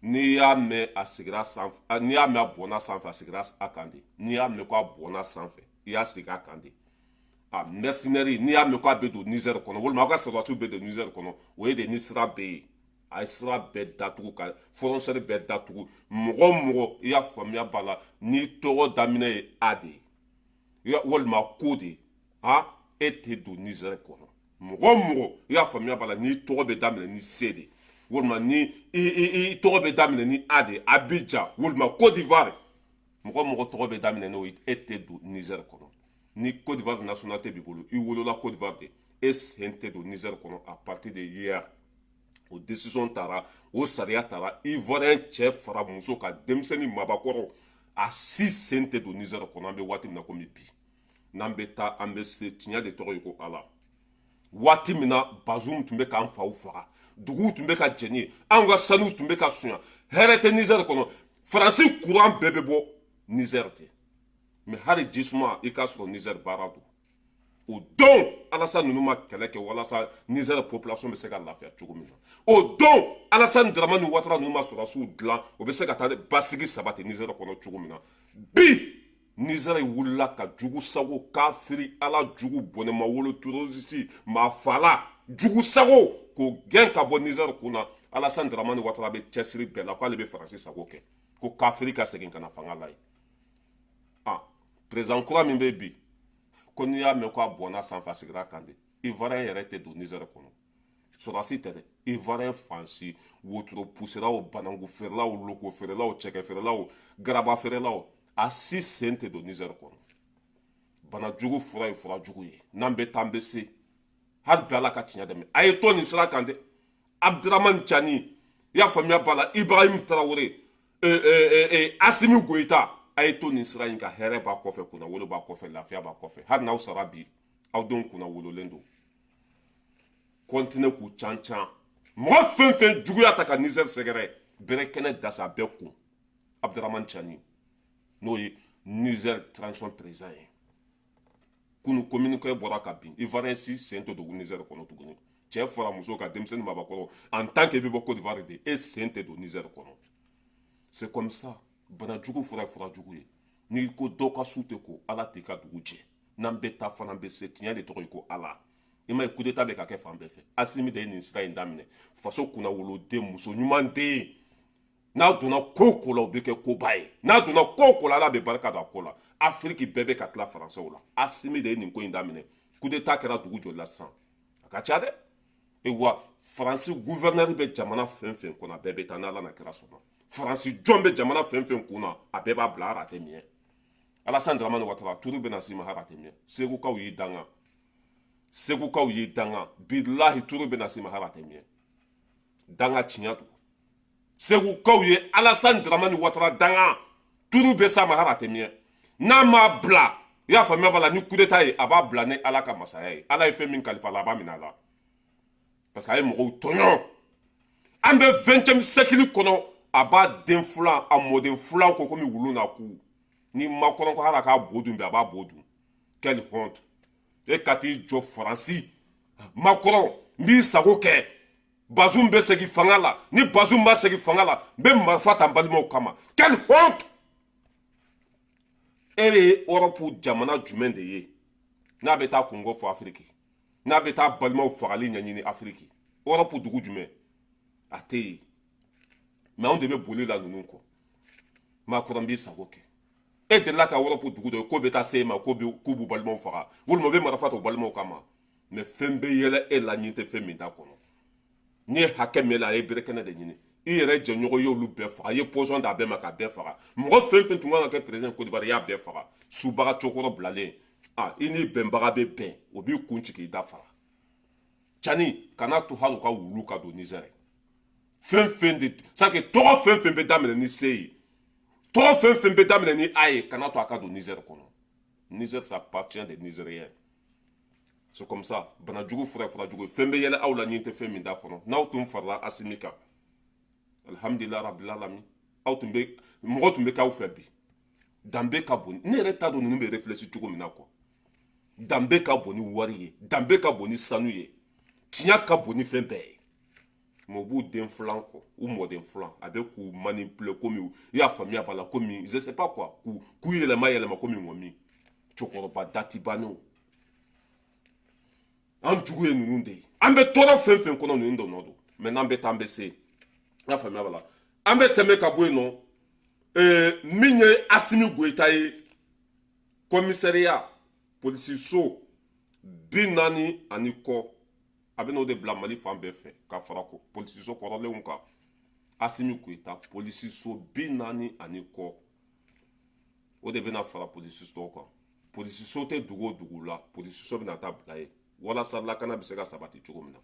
n'i y'a mɛn a sigira sanfɛ, n'i y'a mɛn a bɔnna sanfɛ, a sigira a kan de. N'i y'a mɛn ko a bɔnna sanfɛ, i y'a sigi a kan de. A mercenaire, n'i y'a mɛn k'a bɛ don Niger kɔnɔ, walima aw ka sɔrɔdasiw bɛ don Niger kɔnɔ, o ye de ni sira bɛ yen. A ye sira bɛɛ datugu, ka frontière bɛɛ datugu. Mɔgɔ o mɔgɔ, i y'a faamuya b'a la, n'i tɔgɔ daminɛ ye A de ye walima ko de ye, han, e tɛ don Niger kɔnɔ. Mɔgɔ o mɔgɔ, i y'a faamuya b'a la, n'i tɔgɔ bɛ daminɛ ni C de ye, walima ni i tɔgɔ bɛ daminɛ ni A de ye, Abidjan walima Côte d'Ivoire, mɔgɔ o mɔgɔ tɔgɔ bɛ daminɛ n'o ye, e tɛ don Niger kɔnɔ. Ni Côte d'Ivoire nationalité b'i bolo, i wolola Côte d'Ivoire de, e sen tɛ don Niger kɔnɔ. À partir de hier, o décision taara, o sariya taara. Ivoirien cɛ fara muso ka, denmisɛnnin, mabakɔrɔ, a si sen tɛ don Niger kɔnɔ. An bɛ waati min na komi bi, n'an bɛ taa, an bɛ se. Tiɲɛ de tɔgɔ ye ko Ala. Waati min na Bazoum tun bɛ k'an faw faga, duguw tun bɛ ka jɛni, anw ka sanuw tun bɛ ka sunya, hɛrɛ tɛ Niger kɔnɔ. Faransi courant bɛɛ bɛ bɔ Niger de, mais hali jisuma i k'a sɔrɔ Niger baara don. O don Alassane ninnu ma kɛlɛ kɛ walasa Niger population bɛ se ka lafiya cogo min na. O don Alassane Dramane Ouattara ninnu ma sɔrɔdasiw dilan, o bɛ se ka taa basigi sabati Niger kɔnɔ cogo min na. Bi Niger wulila ka jugu sago, kafiri, Ala jugu, bɔnɛma wolo, terroriste, maa fala, jugu sago, k'o gɛn ka bɔ Niger kun na. Alassane Dramane Ouattara bɛ cɛsiri bɛɛ la k'ale bɛ Faransi sago kɛ, ko kafiri ka segin ka na fanga la yen. Ah, président kura min bɛ bi, ko n'i y'a mɛn ko a bɔnna sanfɛ, a sigira kan de. Ivoirien yɛrɛ tɛ don Niger kɔnɔ. Sɔrɔdasi tɛ dɛ, Ivoirien fansi, wotoro puseraw, bananku feerelaw, loko feerelaw, cɛkɛ feerelaw, garaba feerelaw, a si sen tɛ don Niger kɔnɔ. Bana jugu fura ye fura jugu ye. N'an bɛ taa, an bɛ se. Hali bi Ala ka tiɲɛ dɛmɛ. A ye to nin sira kan dɛ. Abdramane Tiani, i y'a faamuya b'a la, Ibrahim Traoré, Assimi Goïta, a ye to nin sira in kan. Hɛrɛ b'a kɔfɛ, kunna wolo b'a kɔfɛ, lafiya b'a kɔfɛ. Hali n'aw sara bi, aw denw kunna wololen don. Continuer k'u can can. Mɔgɔ fɛn fɛn juguya ta ka Niger sɛgɛrɛ, bɛrɛ kɛnɛ dasa a bɛɛ kun. Abdramane Tiani, n'o ye Niger transition président ye, kunu communiqué bɔra ka bin. Ivoirien si sen tɛ don Niger kɔnɔ tuguni. Cɛ fara muso kan, denmisɛnnin, babakɔrɔ, en tant que i bɛ bɔ Côte d'Ivoire de, e sen tɛ don Niger kɔnɔ. C'est comme ça. Bana jugu fura ye fura jugu ye. N'i ko dɔ ka su tɛ ko, Ala t'i ka dugu jɛ. N'an bɛ taa fana bɛ se, tiɲɛ de tɔgɔ ye ko Ala. I ma ye, coup d'état bɛ ka kɛ fan bɛɛ fɛ. Asimi de ye nin sira in daminɛ. Faso kunna woloden, muso ɲuman den, n'a donna ko o ko la, o bɛ kɛ koba ye. N'a donna ko o ko la, Ala bɛ barika don a ko la. Afiriki bɛɛ bɛ ka tila faransɛw la. Asimi de ye nin ko in daminɛ. Coup d'état kɛra dugu joli la sisan? A ka ca dɛ. E wa, Faransi gouverneur bɛ jamana fɛn fɛn kɔnɔ, a bɛɛ bɛ taa n'Ala na kira sɔnna. Faransi jɔn bɛ jamana fɛn fɛn kun na, a bɛɛ b'a bila hali a tɛ miɲɛ. Alassane Dramane Ouattara, turu bɛna s'i ma hali a tɛ miɲɛ. Segukaw y'i danga, Segukaw y'i danga, bilahi, turu bɛna s'i ma hali a tɛ miɲɛ. Danga tiɲɛ don. Segukaw ye Alassane Dramane Ouattara danga, turu bɛ s'a ma hali a tɛ miɲɛ. N'a m'a bila, i y'a faamuya b'a la, ni coup d'état ye, a b'a bila ni Ala ka masaya ye. Ala ye fɛn min kalifa la, a b'a minɛ a la, parce que a ye mɔgɔw tɔɲɔ. An bɛ 20e siècle kɔnɔ. A b'a den filan, a mɔden filan ko komi wulu n'a ku ni Macron ko hali a k'a bo dun bi, a b'a bo dun. Quelle honte! E ka t'i jɔ Faransi, Macron, n b'i sago kɛ, Bazoum bɛ segin fanga la. Ni Bazoum ma segin fanga la, n bɛ marifa ta n balimaw kama. Quelle honte! E bɛ Europe jamana jumɛn de ye n'a bɛ taa kungo fɔ Afiriki, n'a bɛ taa balimaw fagali ɲɛɲini Afiriki? Europe dugu jumɛn? A tɛ yen. Mais anw de bɛ boli la ninnu kɔ. Macron b'i sago kɛ. E delila ka Europe dugu dɔ ye k'o bɛ taa se e ma, k'u b'u balimaw faga, walima u bɛ marifa ta u balimaw kama? Mais fɛn bɛ yɛlɛ e la, ɲin tɛ fɛn min t'a kɔnɔ. N'i ye hakɛ min la, a ye bere kɛnɛ de ɲini. I yɛrɛ jɛɲɔgɔn y'olu bɛɛ faga. I ye poison d'a bɛɛ ma k'a bɛɛ faga. Mɔgɔ fɛn fɛn tun kan ka kɛ président Côte d'Ivoire, i y'a bɛɛ faga. Subaga cokɔrɔ bilalen a i ni bɛnbaga bɛ bɛn, o b'i kun ci k'i da fara. Tiani, kana to hali u ka wulu ka don Niger. Fɛn fɛn de sake, tɔgɔ fɛn fɛn bɛ daminɛ ni C ye, tɔgɔ fɛn fɛn bɛ daminɛ ni A ye, kana to a ka don Niger kɔnɔ. Niger, ça appartient des Nigériens. C'est comme ça. Bana jugu fura ye fura jugu ye. Fɛn bɛ yɛlɛ aw la, ɲin tɛ fɛn min t'a kɔnɔ. N'aw tun farala Asimi kan, alhamdulilah rabbil alamin, aw tun bɛ mɔgɔ tun bɛ k'aw fɛ bi. Danbe ka bon. Ne yɛrɛ t'a dɔn ninnu bɛ réfléchir cogo min na quoi. Danbe ka bon ni wari ye, danbe ka bon ni sanu ye, tiɲɛ ka bon ni fɛn bɛɛ ye. Mais u b'u den filan kɔ, u mɔden filan, a bɛ k'u manipuler komi, i y'a faamuya b'a la, komi je sais pas quoi, k'u yɛlɛma yɛlɛma komi ŋɔmi. Cɛkɔrɔba datibannenw, an jugu ye ninnu de ye. An bɛ tɔɔrɔ fɛn fɛn kɔnɔ, ninnu de nɔ don. Mais n'an bɛ taa, an bɛ se. I y'a faamuya b'a la. An bɛ tɛmɛ ka bɔ yen nɔ. Min ye Asimi Goyita ye, commissariat, polisiso 40 ani kɔ, a bɛ n'o de bila Mali fan bɛɛ fɛ ka fara polisiso kɔrɔlenw kan. Asimi Goyita, polisiso 40 ani kɔ, o de bɛna fara polisiso kan. Polisiso tɛ dugu o dugu la, polisiso bɛna taa bila yen walasa lakana bɛ se ka sabati cogo min na.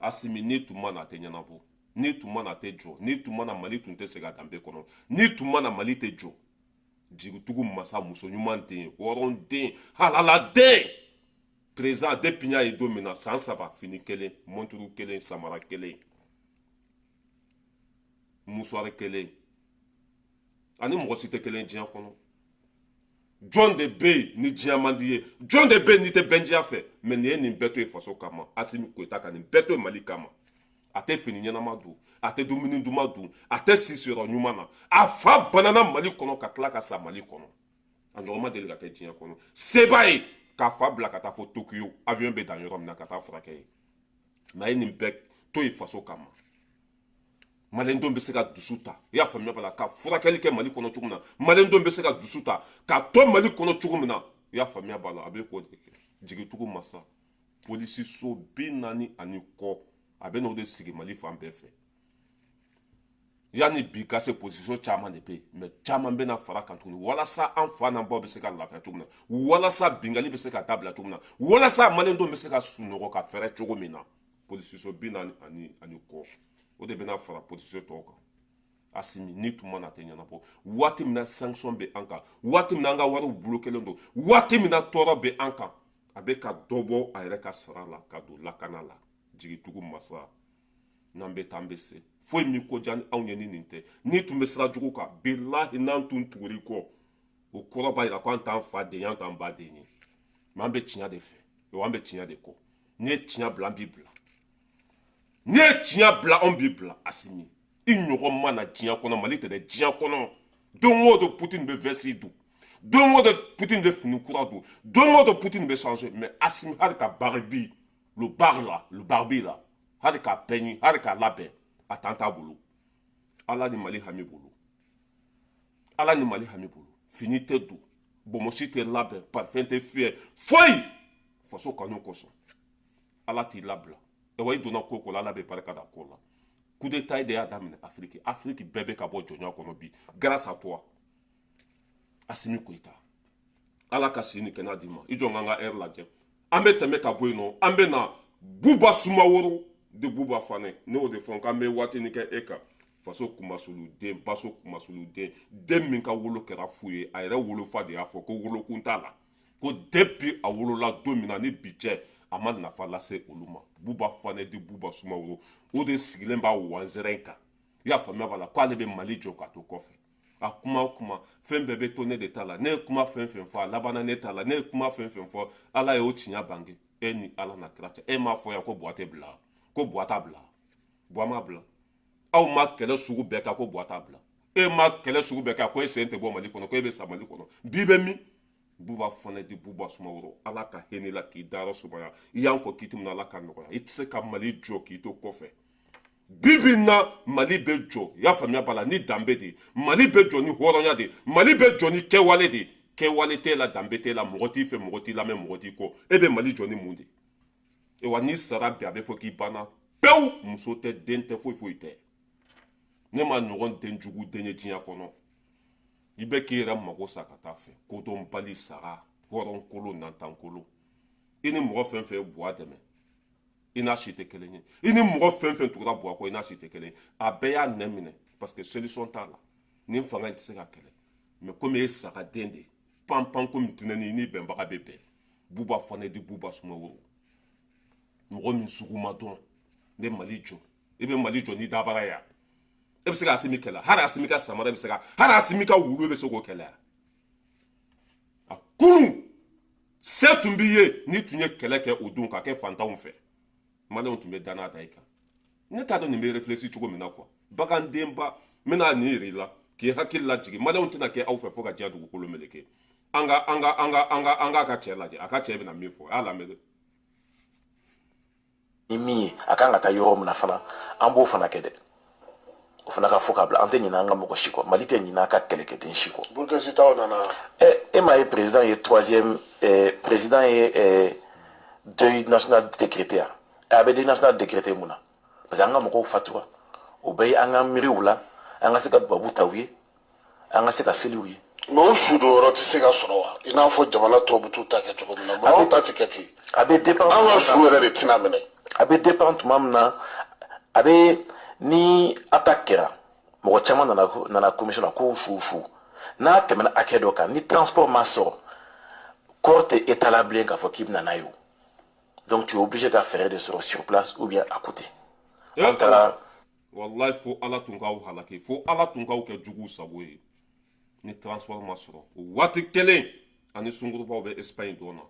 Asimi, n'i tun ma na, a tɛ ɲɛnabɔ. N'i tun ma na, a tɛ jɔ. N'i tun ma na, Mali tun tɛ segin a danbe kɔnɔ. N'i tun ma na, Mali tɛ jɔ. Jigitugu masa, muso ɲuman den, hɔrɔn den, halala den, président. Depuis n y'a ye don min na, san 3, fini kelen, monturu kelen, samara kelen, mouchoir kelen, ani mɔgɔ si tɛ kelen diɲɛ kɔnɔ. Jɔn de bɛ yen ni diɲɛ man di ye? Jɔn de bɛ yen n'i tɛ bɛndiya fɛ? Mais nin ye nin bɛɛ to yen faso kama. Asimi Goyita ka nin bɛɛ to yen Mali kama. A tɛ fini ɲɛnama don, a tɛ dumuni duman dun, a tɛ si siyɔrɔ ɲuman na. A fa banana Mali kɔnɔ ka tila ka sa Mali kɔnɔ. A ɲɔgɔn ma deli ka kɛ diɲɛ kɔnɔ. Seba ye k'a fa bila ka taa fo Tokiyo, avion bɛ dan yɔrɔ min na, ka taa furakɛ yen. Mais a ye nin bɛɛ to yen faso kama. Maliyɛndenw bɛ se ka dusu ta, i y'a faamuya b'a la, ka furakɛli kɛ Mali kɔnɔ cogo min na, maliyɛndenw bɛ se ka dusu ta ka to Mali kɔnɔ cogo min na, i y'a faamuya b'a la, a bɛ k'o de kɛ. Jigitugu masa, polisiso 40 ani kɔ, a bɛ n'o de sigi Mali fan bɛɛ fɛ. Yanni bi ka se, polisiso caman de bɛ yen, mais caman bɛna fara kan tuguni, walasa an fa n'an baw bɛ se ka lafiya cogo min na, walasa binkanni bɛ se ka dabila cogo min na, walasa maliyɛndenw bɛ se ka sunɔgɔ ka fɛrɛ cogo min na. Polisiso 40 ani kɔ, o de bɛna fara polisiso tɔw kan. Asimi, ni tun ma na, a tɛ ɲɛnabɔ. Waati min na sanction bɛ an kan, waati min na an ka wariw bloquélen don, waati min na tɔɔrɔ bɛ an kan, a bɛ ka dɔ bɔ a yɛrɛ ka sara la ka don lakana la. Jigitugu masa. N'an bɛ taa, an bɛ se. Foyi min ko diya ni anw ye ni nin tɛ. N'i tun bɛ sira jugu kan, bilahi, n'an tun tugur'i kɔ, o kɔrɔ b'a jira ko an t'an fa den ye, an t'an ba den ye. Mais an bɛ tiɲɛ de fɛ, wa an bɛ tiɲɛ de kɔ. N'i ye tiɲɛ bila, an b'i bila. N'i ye tiɲɛ bila, anw b'i bila. Asimi, i ɲɔgɔn ma na diɲɛ kɔnɔ. Mali tɛ dɛ, diɲɛ kɔnɔ. Don o don, Poutine bɛ veste don. Don o don, Poutine bɛ fini kura don. Don o don, Poutine bɛ changer. Mais Asimi, hali ka barbe, le bar là, le barbe là, hali k'a peigne, hali k'a labɛn, a tan t'a bolo. Ala ni Mali hami bolo, Ala ni Mali hami bolo. Fini tɛ don, bonbonsi tɛ labɛn, parfum tɛ fiyɛ, foyi. Faso kanu kosɔn, Ala t'i labila. Wa i donna ko ko la, Ala bɛ barika da ko la. Coup d'état de y'a daminɛ Afiriki. Afiriki bɛɛ bɛ ka bɔ jɔnya kɔnɔ bi grâce à toi, Asimi Goïta. Ala ka si ni kɛnɛya d'i ma. I jɔ n ka heure lajɛ. An bɛ tɛmɛ ka bɔ yen nɔ, an bɛ na Buba Sumaworo de Buba Fanɛ. Ne y'o de fɔ k'an bɛ waatinin kɛ e kan. Faso kunmasoluden, baso kunmasoluden, den min ka wolo kɛra fu ye. A yɛrɛ wolofa de y'a fɔ ko wolokun t'a la, ko depuis a wolola don min na ni bi cɛ, a ma nafa lase olu ma. Buba Fanɛ di Buba Sumaworo, o de sigilen b'a wanzɛrɛn kan. I y'a faamuya b'a la k'ale bɛ Mali jɔ ka to kɔfɛ. A kuma o kuma, fɛn bɛɛ bɛ to ne de ta la. Ne ye kuma fɛn fɛn fɔ, a labanna ne ta la. Ne ye kuma fɛn fɛn fɔ, Ala y'o tiɲɛ bange. E ni Ala na kira cɛ, e m'a fɔ yan ko Buwa tɛ bila, ko Buwa t'a bila? Buwa m'a bila. Aw ma kɛlɛ sugu bɛɛ kɛ ko Buwa t'a bila. E ma kɛlɛ sugu bɛɛ kɛ ko e sen tɛ bɔ Mali kɔnɔ, ko e bɛ sa Mali kɔnɔ. Bi bɛ min? Buba Fana di Buba Sumaworo, Ala ka hinɛ la k'i dayɔrɔ sumaya. I y'an kɔ kiti min na, Ala ka nɔgɔya. I tɛ se ka Mali jɔ k'i to kɔfɛ. Bi bi in na, Mali bɛ jɔ, i y'a faamuya b'a la, ni danbe de ye. Mali bɛ jɔ ni hɔrɔnya de ye. Mali bɛ jɔ ni kɛwale de ye. Kɛwale t'e la, danbe t'e la, mɔgɔ t'i fɛ, mɔgɔ t'i lamɛn, mɔgɔ t'i kɔ. E bɛ Mali jɔ ni mun de ye? Wa n'i sara bi, a bɛ fɔ k'i banna pewu. Muso tɛ, den tɛ, foyi foyi tɛ. Ne ma ɲɔgɔn den jugu den ye diɲɛ kɔnɔ. I bɛ k'i yɛrɛ mago sa ka taa fɛ. Kodɔnbali saga, hɔrɔnkolo, nantankolo. I ni mɔgɔ fɛn fɛn ye Buwa dɛmɛ, i n'a si tɛ kelen ye. I ni mɔgɔ fɛn fɛn tugura Buwa kɔ, i n'a si tɛ kelen ye. A bɛɛ y'a nɛ minɛ, parce que solution t'a la. Nin fanga in tɛ se ka kɛlɛ. Mais komi e ye sagaden de ye, pan pan komi tinɛni, i ni bɛnbaga bɛ bɛn. Buba Fana di Buba Sumaworo, mɔgɔ min sugu ma dɔn, ne Mali jɔ. I bɛ Mali jɔ ni dabara ye. E bɛ se ka Asimi kɛlɛ? Hali Asimi ka samara bɛ se ka, hali Asimi ka wulu bɛ se k'o kɛlɛ. A kunu se tun b'i ye, n'i tun ye kɛlɛ kɛ o don ka kɛ fantanw fɛ, maliyɛnw tun bɛ danaya da i kan. Ne t'a dɔn nin bɛ réfléchir cogo min na quoi. Bagandenba, n bɛna nin yir'i la k'i hakili lajigin. Maliyɛnw tɛna kɛ aw fɛ fo ka diɲɛ dugukolo meleke. An ka an ka an ka an ka an k'a ka cɛ lajɛ. A ka cɛ bɛna min fɔ, a y'a lamɛn dɛ. Ni min ye a kan ka taa yɔrɔ min na fana, an b'o fana kɛ dɛ. O fana ka fɔ k'a bila. An tɛ ɲinɛ an ka mɔgɔ si kɔ. Mali tɛ ɲinɛ a ka kɛlɛkɛden si kɔ. Burkina nana. Ɛ, e m'a ye, président ye troisième président ye deuil national décrété. A bɛ deuil national décrété mun na? Parce que an ka mɔgɔw fatura. O bɛɛ ye an ka miiriw la, an ka se ka dubabu ta u ye, an ka se ka seli u ye. Mais o su don yɔrɔ tɛ se ka sɔrɔ wa? I n'a fɔ jamana tɔw bɛ t'u ta kɛ cogo min na, mun anw ta tɛ kɛ ten? A bɛ dépend. An ka su yɛrɛ de tɛna minɛ. A bɛ dépend tuma min na a bɛ ni attaque kɛra, mɔgɔ caman nana commission na ko su su n'a tɛmɛna hakɛ dɔ kan, ni transport ma sɔrɔ, corps tɛ état la bilen k'a fɔ k'i bɛna n'a ye o. Donc tu es obligé ka fɛɛrɛ de sɔrɔ sur place ou bien à côté. An taara. Wallahi, fo Ala tun k'aw halaki, fo Ala tun k'aw kɛ juguw sago ye. Ni transport ma sɔrɔ o waati kelen, ani sunkurubaw bɛ Espagne dɔn na,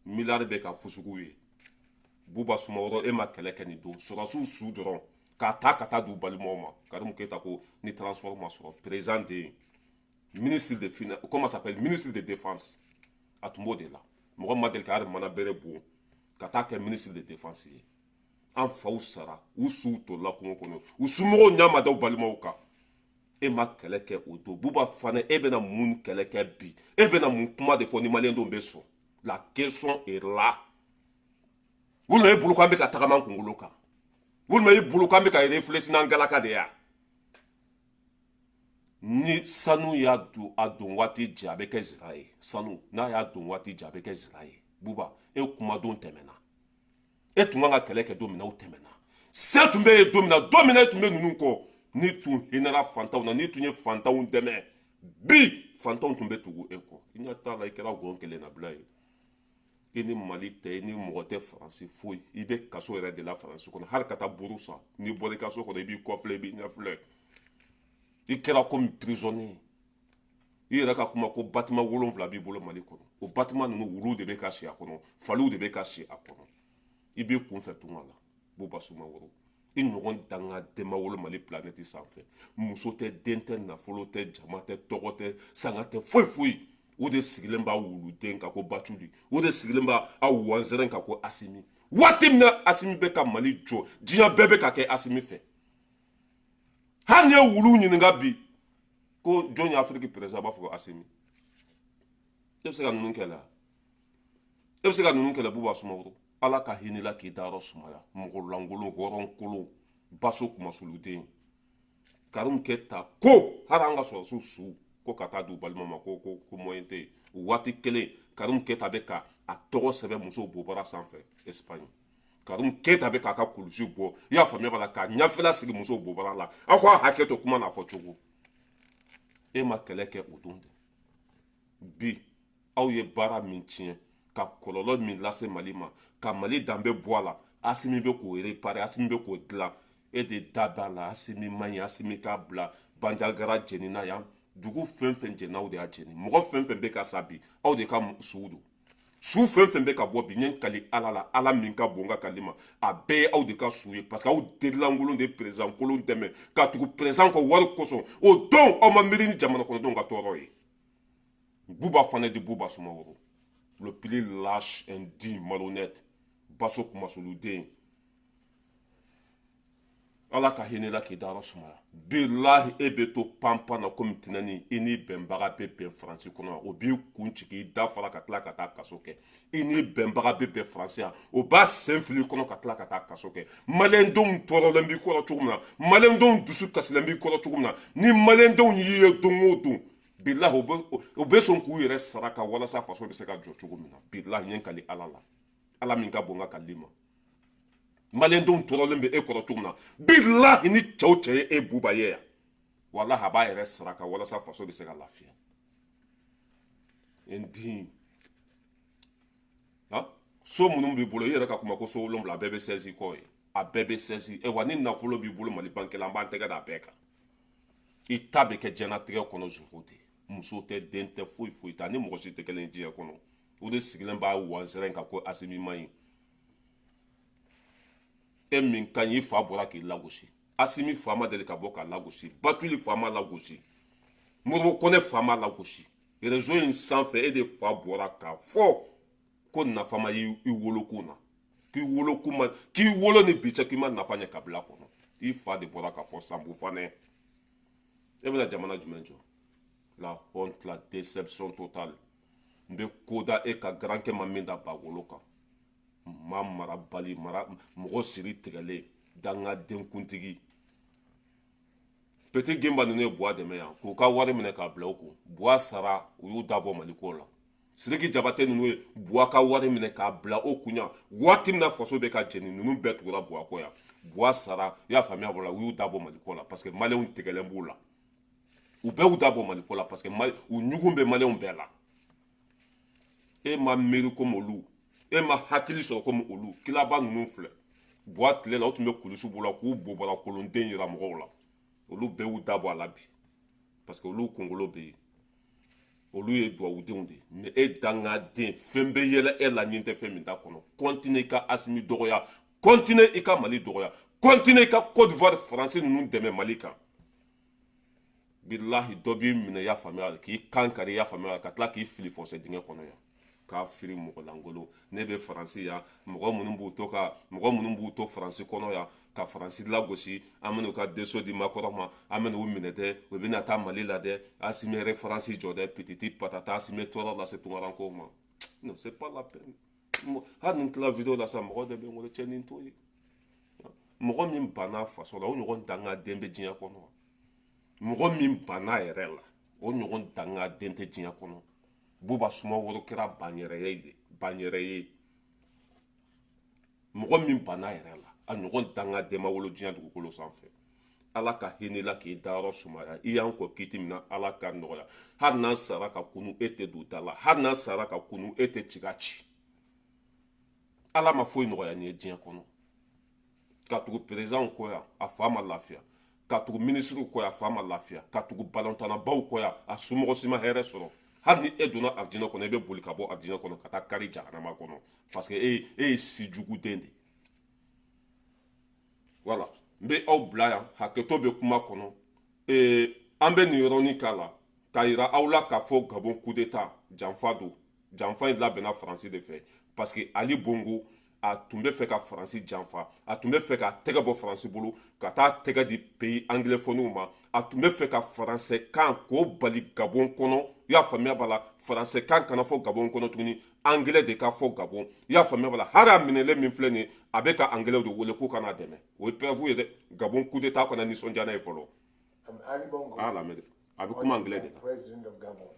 miliyari bɛ ka fusugu ye. Buba Sumaworo, e ma kɛlɛ kɛ nin don sɔrɔsiw su dɔrɔn k'a ta ka taa d'u balimaw ma. Karimu Keyita ko ni transport ma sɔrɔ, président de ministre de finance, comment ça s'appelle, ministre de défense, a tun b'o de la. Mɔgɔ ma deli ka hali mana bere bon ka taa kɛ ministre de défense ye. An faw sara, u suw tolila kungo kɔnɔ, u somɔgɔw ɲɛ ma da u balimaw kan. E ma kɛlɛ kɛ o don. Buba Fana, e bɛna mun kɛlɛ kɛ bi? E bɛna mun kuma de fɔ ni maliyɛndenw bɛ sɔn? La question est là. Walima e bolo ko an bɛ ka tagama an kunkolo kan, walima e bolo ko an bɛ ka réfléchir n'an galaka de ya? Ni sanu y'a don, a don waati jɛ, a bɛ kɛ zira ye. Sanu n'a y'a don waati jɛ, a bɛ kɛ zira ye. Buba, e kumadon tɛmɛna. E tun kan ka kɛlɛ kɛ don min na, o tɛmɛna. Se tun bɛ yen don min na, don min na e tun bɛ ninnu kɔ, n'i tun hinɛra fantanw na, n'i tun ye fantanw dɛmɛ bi, fantanw tun bɛ tugu e kɔ. I ɲɛ t'a la, i kɛra gɔn kelen na bila ye. I ni Mali tɛ, i ni mɔgɔ tɛ Faransi foyi. I bɛ kaso yɛrɛ de la Faransi kɔnɔ. Hali ka taa buru san, n'i bɔra i ka so kɔnɔ, i b'i kɔfilɛ, i b'i ɲɛfilɛ. I kɛra komi prisonnier. I yɛrɛ ka kuma ko bâtiment 7 b'i bolo Mali kɔnɔ. O bâtiment ninnu, wuluw de bɛ ka si a kɔnɔ, faliw de bɛ ka si a kɔnɔ. I b'i kunfɛ tunga la. Buba Sumaworo, i ɲɔgɔn dangaden ma wolo Mali planète sanfɛ. Muso tɛ, den tɛ, nafolo tɛ, jama tɛ, tɔgɔ tɛ, sanga tɛ, foyi foyi. O de sigilen b'a wuluden kan ko Batuli, o de sigilen b'a a wanzɛrɛn kan ko Asimi. Waati min na Asimi bɛ ka Mali jɔ, diɲɛ bɛɛ bɛ ka kɛ Asimi fɛ. Hali n'i ye wulu ɲininka bi ko jɔn ye Afiriki président, a b'a fɔ ko Asimi. E bɛ se ka ninnu kɛlɛ? E bɛ se ka ninnu kɛlɛ? Buba Sumaworo, Ala ka hinɛ la k'i dayɔrɔ sumaya. Mɔgɔ lankolon, hɔrɔnkolon, baso kumasoluden. Karimu Keyita ko hali an ka sɔrɔdasiw su ko ka taa di u balima ma, ko moyen tɛ yen. O waati kelen, Karimu Keyita bɛ ka a tɔgɔ sɛbɛn musow bobara sanfɛ Espagne. Karimu Keyita bɛ k'a ka kulusi bɔ, i y'a faamuya b'a la, k'a ɲɛfɛla sigi musow bobara la. Aw k'a hakɛ to kuma n'a fɔ cogo. E ma kɛlɛ kɛ o don dɛ. Bi aw ye baara min tiɲɛ, ka kɔlɔlɔ min lase Mali ma, ka Mali danbe bɔ a la, Asimi bɛ k'o réparer, Asimi bɛ k'o dilan. E de da b'a la. Asimi man ɲi, Asimi k'a bila. Banjagara jenina yan, dugu fɛn fɛn jɛnna, aw de y'a jeni. Mɔgɔ fɛn fɛn bɛ ka sa bi, aw de ka suw don. Su fɛn fɛn bɛ ka bɔ bi, n ye n kali Ala la, Ala min ka bon ka kali ma, a bɛɛ ye aw de ka su ye, parce que aw delilankolon de président kolon dɛmɛ ka tugu président kɔ wari kosɔn. O don aw ma miiri ni jamana kɔnɔdenw ka tɔɔrɔ ye. Buba Fana de, Buba Sumaworo, le plus lâche, indigne, malhonnête, baso kumasoluden. Ala ka hinɛ la k'i dayɔrɔ sumaya. Bilahi, e bɛ to panpan na komi tɛnɛni. I ni bɛnbaga bɛ bɛn Faransi kɔnɔ, o b'i kun ci k'i da fara ka tila ka taa kaso kɛ. I ni bɛnbaga bɛ bɛn Faransi yan, o b'a sen fili kɔnɔ ka tila ka taa kaso kɛ. Maliyɛndenw tɔɔrɔlen b'i kɔrɔ cogo min na, maliyɛndenw dusu kasilen b'i kɔrɔ cogo min na, ni maliyɛndenw y'i ye don o don, bilahi, o bɛ sɔn k'u yɛrɛ saraka walasa faso bɛ se ka jɔ cogo min na. Bilahi, n ye n kali Ala la, Ala min ka bon ka kali ma, maliyɛndenw tɔɔrɔlen bɛ e kɔrɔ cogo min na, bilahi, ni cɛw cɛ ye e Buba ye yan, walahi, a b'a yɛrɛ saraka walasa faso bɛ se ka lafiya. Indigne. So minnu b'i bolo, i yɛrɛ ka kuma ko so 7, a bɛɛ bɛ sɛzi kɔ ye, a bɛɛ bɛ sɛzi. Wa ni nafolo b'i bolo Mali banque la, an b'an tɛgɛ da a bɛɛ kan. I ta bɛ kɛ diɲɛlatigɛ kɔnɔ zéro de. Muso tɛ, den tɛ, foyi foyi tɛ, ani mɔgɔ si tɛ kelen diɲɛ kɔnɔ. O de sigilen b'a wansɛrɛn kan ko Asimi man ɲi. E min ka ɲi, i fa bɔra k'i lagosi. Asimi fa ma deli ka bɔ k'a lagosi, Batuli fa ma lagosi, Modibo Kɔnɛ fa ma lagosi. Réseau in sanfɛ, e de fa bɔra k'a fɔ ko nafa ma i wolokun na, k'i wolokun ma, k'i wolo ni bi cɛ, k'i ma nafa ɲɛ kabila kɔnɔ. I fa de bɔra k'a fɔ. Sanbu Fanɛ, e bɛna jamana jumɛn jɔ? La honte, la déception totale. N bɛ ko da e ka garankɛ ma min da bagolo kan. Ma marabali mara mɔgɔ siri tigɛlen, dangaden kuntigi. Petit Gimba ninnu ye Buwa dɛmɛ yan k'u ka wari minɛ k'a bila u kun. Buwa sara, u y'u dabɔ Mali ko la. Sidiki Jabate ninnu ye Buwa ka wari minɛ k'a bila o kun yan waati min na faso bɛ ka jeni, ninnu bɛɛ tugura Buwa kɔ yan. Buwa sara, i y'a faamuya bɔ la, u y'u dabɔ Mali ko la, parce que maliyɛnw tigɛlen b'u la. U bɛɛ y'u dabɔ Mali ko la, parce que u ɲugun bɛ maliyɛnw bɛɛ la. E ma miiri komi olu, e ma hakili sɔrɔ komi olu. Kilaba ninnu filɛ, Buwa tile la, u tun bɛ kulusi b'u la k'u bobara kolonden yira mɔgɔw la. Olu bɛɛ y'u dabɔ a la bi, parce que olu kunkolo bɛ yen, olu ye dugawudenw de ye. Mais e dangaden, fɛn bɛ yɛlɛ e la ɲin tɛ fɛn min t'a kɔnɔ. Continue i ka Asimi dɔgɔya, continue i ka Mali dɔgɔya, continue i ka Côte d'Ivoire, Faransi ninnu dɛmɛ Mali kan. Bilahi, dɔ b'i minɛ, i y'a faamuya, k'i kan kari, i y'a faamuya, ka tila k'i fili fɔsɛ dingɛ kɔnɔ yan k'a firi. Mɔgɔ lankolon. Ne bɛ Faransi yan, mɔgɔ minnu b'u to Faransi kɔnɔ yan ka Faransi lagosi, an bɛn'u ka deso di Macron ma, an bɛn'u minɛ dɛ, u bɛna taa Mali la dɛ. Asimi référence jɔ dɛ, pititi patata. Asimi tɔɔrɔ lase tunkarankow ma. Non, c'est pas la peine. Hali ni tila vidéo la sa, mɔgɔ de bɛ n wele cɛ nin to ye. Mɔgɔ min banna faso la, o ɲɔgɔn dangaden bɛ diɲɛ kɔnɔ? Mɔgɔ min banna yɛrɛ la, o ɲɔgɔn dangaden tɛ diɲɛ kɔnɔ. Buba Sumaworo kɛra ban yɛrɛ ye, ban yɛrɛ ye. Mɔgɔ min banna yɛrɛ la, a ɲɔgɔn dangaden ma wolo diɲɛ dugukolo sanfɛ. Ala ka hinɛ la k'i dayɔrɔ sumaya. I y'an kɔ kiti min na, Ala ka nɔgɔya. Hali n'an sara ka kunu, e tɛ don da la. Hali n'an sara ka kunu, e tɛ ciga ci. Ala ma foyi nɔgɔya nin ye diɲɛ kɔnɔ. Ka tugu présidentw kɔ yan, a fa ma lafiya. Ka tugu minisiriw kɔ yan, a fa ma lafiya. Ka tugu balontannabaw kɔ yan, a somɔgɔ si ma hɛrɛ sɔrɔ. Hali ni e donna arijinɛ kɔnɔ, e bɛ boli ka bɔ arijinɛ kɔnɔ ka taa kari jahanama kɔnɔ, parce que e ye sijuguden de. Voilà, n bɛ aw bila yan, hakɛto bɛ kuma kɔnɔ. An bɛ nin yɔrɔnin k'a la k'a yira aw la k'a fɔ Gabon coup d'état janfa don. Janfa in labɛnna Faransi de fɛ, parce que Ali Bongo a tun bɛ fɛ ka Faransi janfa, a tun bɛ fɛ ka tɛgɛ bɔ Faransi bolo ka taa tɛgɛ di pays anglophones ma. A tun bɛ fɛ ka faransɛ kan k'o bali Gabon kɔnɔ. I y'a faamuya b'a la, faransɛ kan kana fɔ Gabon kɔnɔ tuguni, anglais de ka fɔ Gabon. I y'a faamuya b'a la, hali a minɛlen min filɛ nin ye, a bɛ ka anglais de wele k'u ka n'a dɛmɛ. O ye preuve ye dɛ. Gabon coup d'état kana nisɔndiya n'a ye fɔlɔ. A y'a lamɛn dɛ, a bɛ kuma anglais de la. President of Gabon,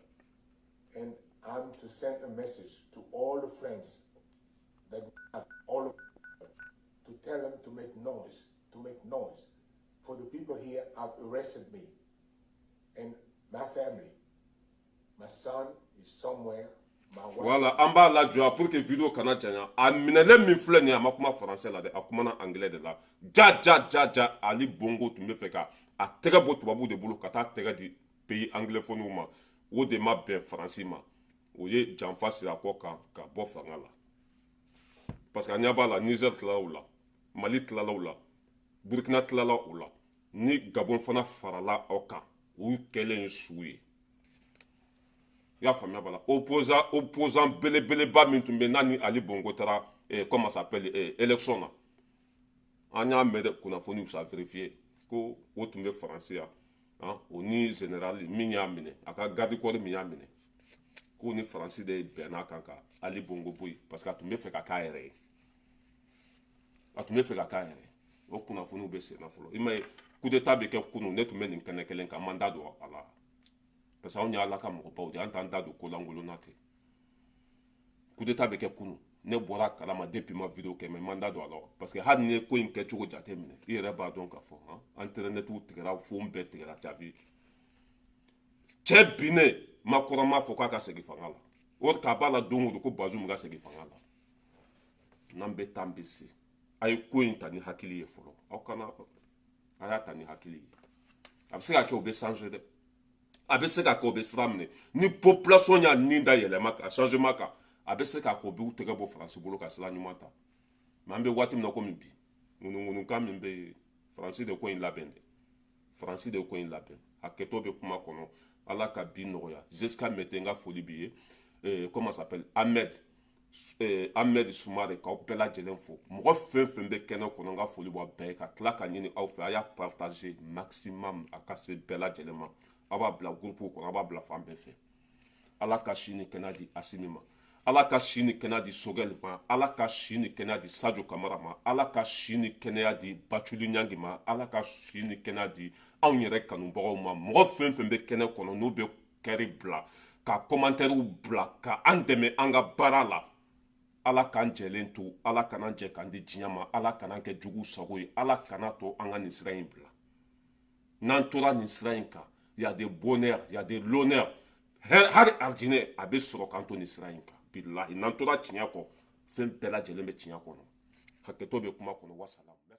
and I'm to send a message to all the friends that all of to tell them to make noise, to make noise. For the people here have arrested me and my family. My son is somewhere. My wife. Voilà, an b'a lajɔ pour que vidéo kana janya. A minɛlen min filɛ nin ye, a ma kuma français la dɛ, a kumana anglais de la. Ja ja ja ja, Ali Bongo tun bɛ fɛ ka a tɛgɛ bɔ tubabuw de bolo ka taa tɛgɛ di pays anglophones ma. O de ma bɛn Faransi ma, o ye janfa siri a kɔ kan ka bɔ fanga la, parce que an ɲɛ b'a la, Niger tilala o la, Mali tilala o la, Burkina tilala o la, ni Gabon fana farala aw kan, o y'u kɛlen ye su ye. I y'a faamuya b'a la, opposant belebeleba min tun bɛ n'a ni Ali Bongo taara comment ça s'appelle élection na, an y'a mɛn dɛ, kunnafoniw sa vérifier ko o tun bɛ Faransi yan, o ni général min y'a minɛ, a ka garde corps min y'a minɛ, k'o ni Faransi de bɛnna kan ka Ali Bongo bɔ yen, parce que a tun bɛ fɛ ka k'a yɛrɛ ye, a tun bɛ fɛ ka k'a yɛrɛ ye. O kunnafoniw bɛ sen na fɔlɔ. I m'a ye, coup d'état bɛ kɛ kunun, ne tun bɛ nin kɛnɛ kelen kan, n ma n da don a la, parce que anw ye Ala ka mɔgɔbaw de ye, an t'an da don ko lankolon na ten. Coup d'état bɛ kɛ kunun, ne bɔra a kalama depuis ma vidéo kɛ, mais n ma n da don a la, parce que hali n'i ye ko in kɛcogo jateminɛ, i yɛrɛ b'a dɔn k'a fɔ internetw tigɛra, fon bɛɛ tigɛra, jaabi cɛ binnen Macron m'a fɔ k'a ka segin fanga la. O k'a b'a la don o don ko Bazoum ka segin fanga la. N'an bɛ taa, an bɛ se. A ye ko in ta ni hakili ye fɔlɔ, aw kana a y'a ta ni hakili ye. A bɛ se ka kɛ o bɛ changer dɛ, a bɛ se ka kɛ o bɛ sira minɛ ni population y'a nin da yɛlɛma ka changement kan. A bɛ se k'a kɛ o b'u tɛgɛ bɔ Faransi bolo ka sira ɲuman ta. Mais an bɛ waati min na komi bi, ŋunuŋunukan min bɛ yen, Faransi de ko in labɛn dɛ, Faransi de ko in labɛn. Hakɛto bɛ kuma kɔnɔ. Ala ka bi nɔgɔya. Jusqu'à maintenant, n ka foli b'i ye, comment s'appelle, Ahmed Sumare, k'aw bɛɛ lajɛlen fo. Mɔgɔ fɛn fɛn bɛ kɛnɛ kɔnɔ, n ka foli b'aw bɛɛ ye, ka tila ka ɲini aw fɛ, a y'a partager maximum, a ka se bɛɛ lajɛlen ma. Aw b'a bila groupe kɔnɔ, aw b'a bila fan bɛɛ fɛ. Ala ka si ni kɛnɛya di Asimi ma, Ala ka si ni kɛnɛya di Sogɛli ma, Ala ka si ni kɛnɛya di Sadio Kamara ma, Ala ka si ni kɛnɛya di Baculi Ɲangi ma, Ala ka si ni kɛnɛya di anw yɛrɛ kanubagaw ma. Mɔgɔ fɛn fɛn bɛ kɛnɛ kɔnɔ, n'u bɛ cœur bila ka commentaire bila ka an dɛmɛ an ka baara la, Ala k'an jɛlen to, Ala kana jɛ k'an di diɲɛ ma, Ala kana kɛ jugu sago ye, Ala kana to an ka nin sira in bila. N'an tora nin sira in kan, y a des bonheurs, y a de l'honneur, hali arijinɛ a bɛ sɔrɔ k'an to nin sira in kan. Bilahi, n'an tora tiɲɛ kɔ, fɛn bɛɛ lajɛlen bɛ tiɲɛ kɔnɔ. Hakɛto bɛ kuma kɔnɔ. Wasalamu.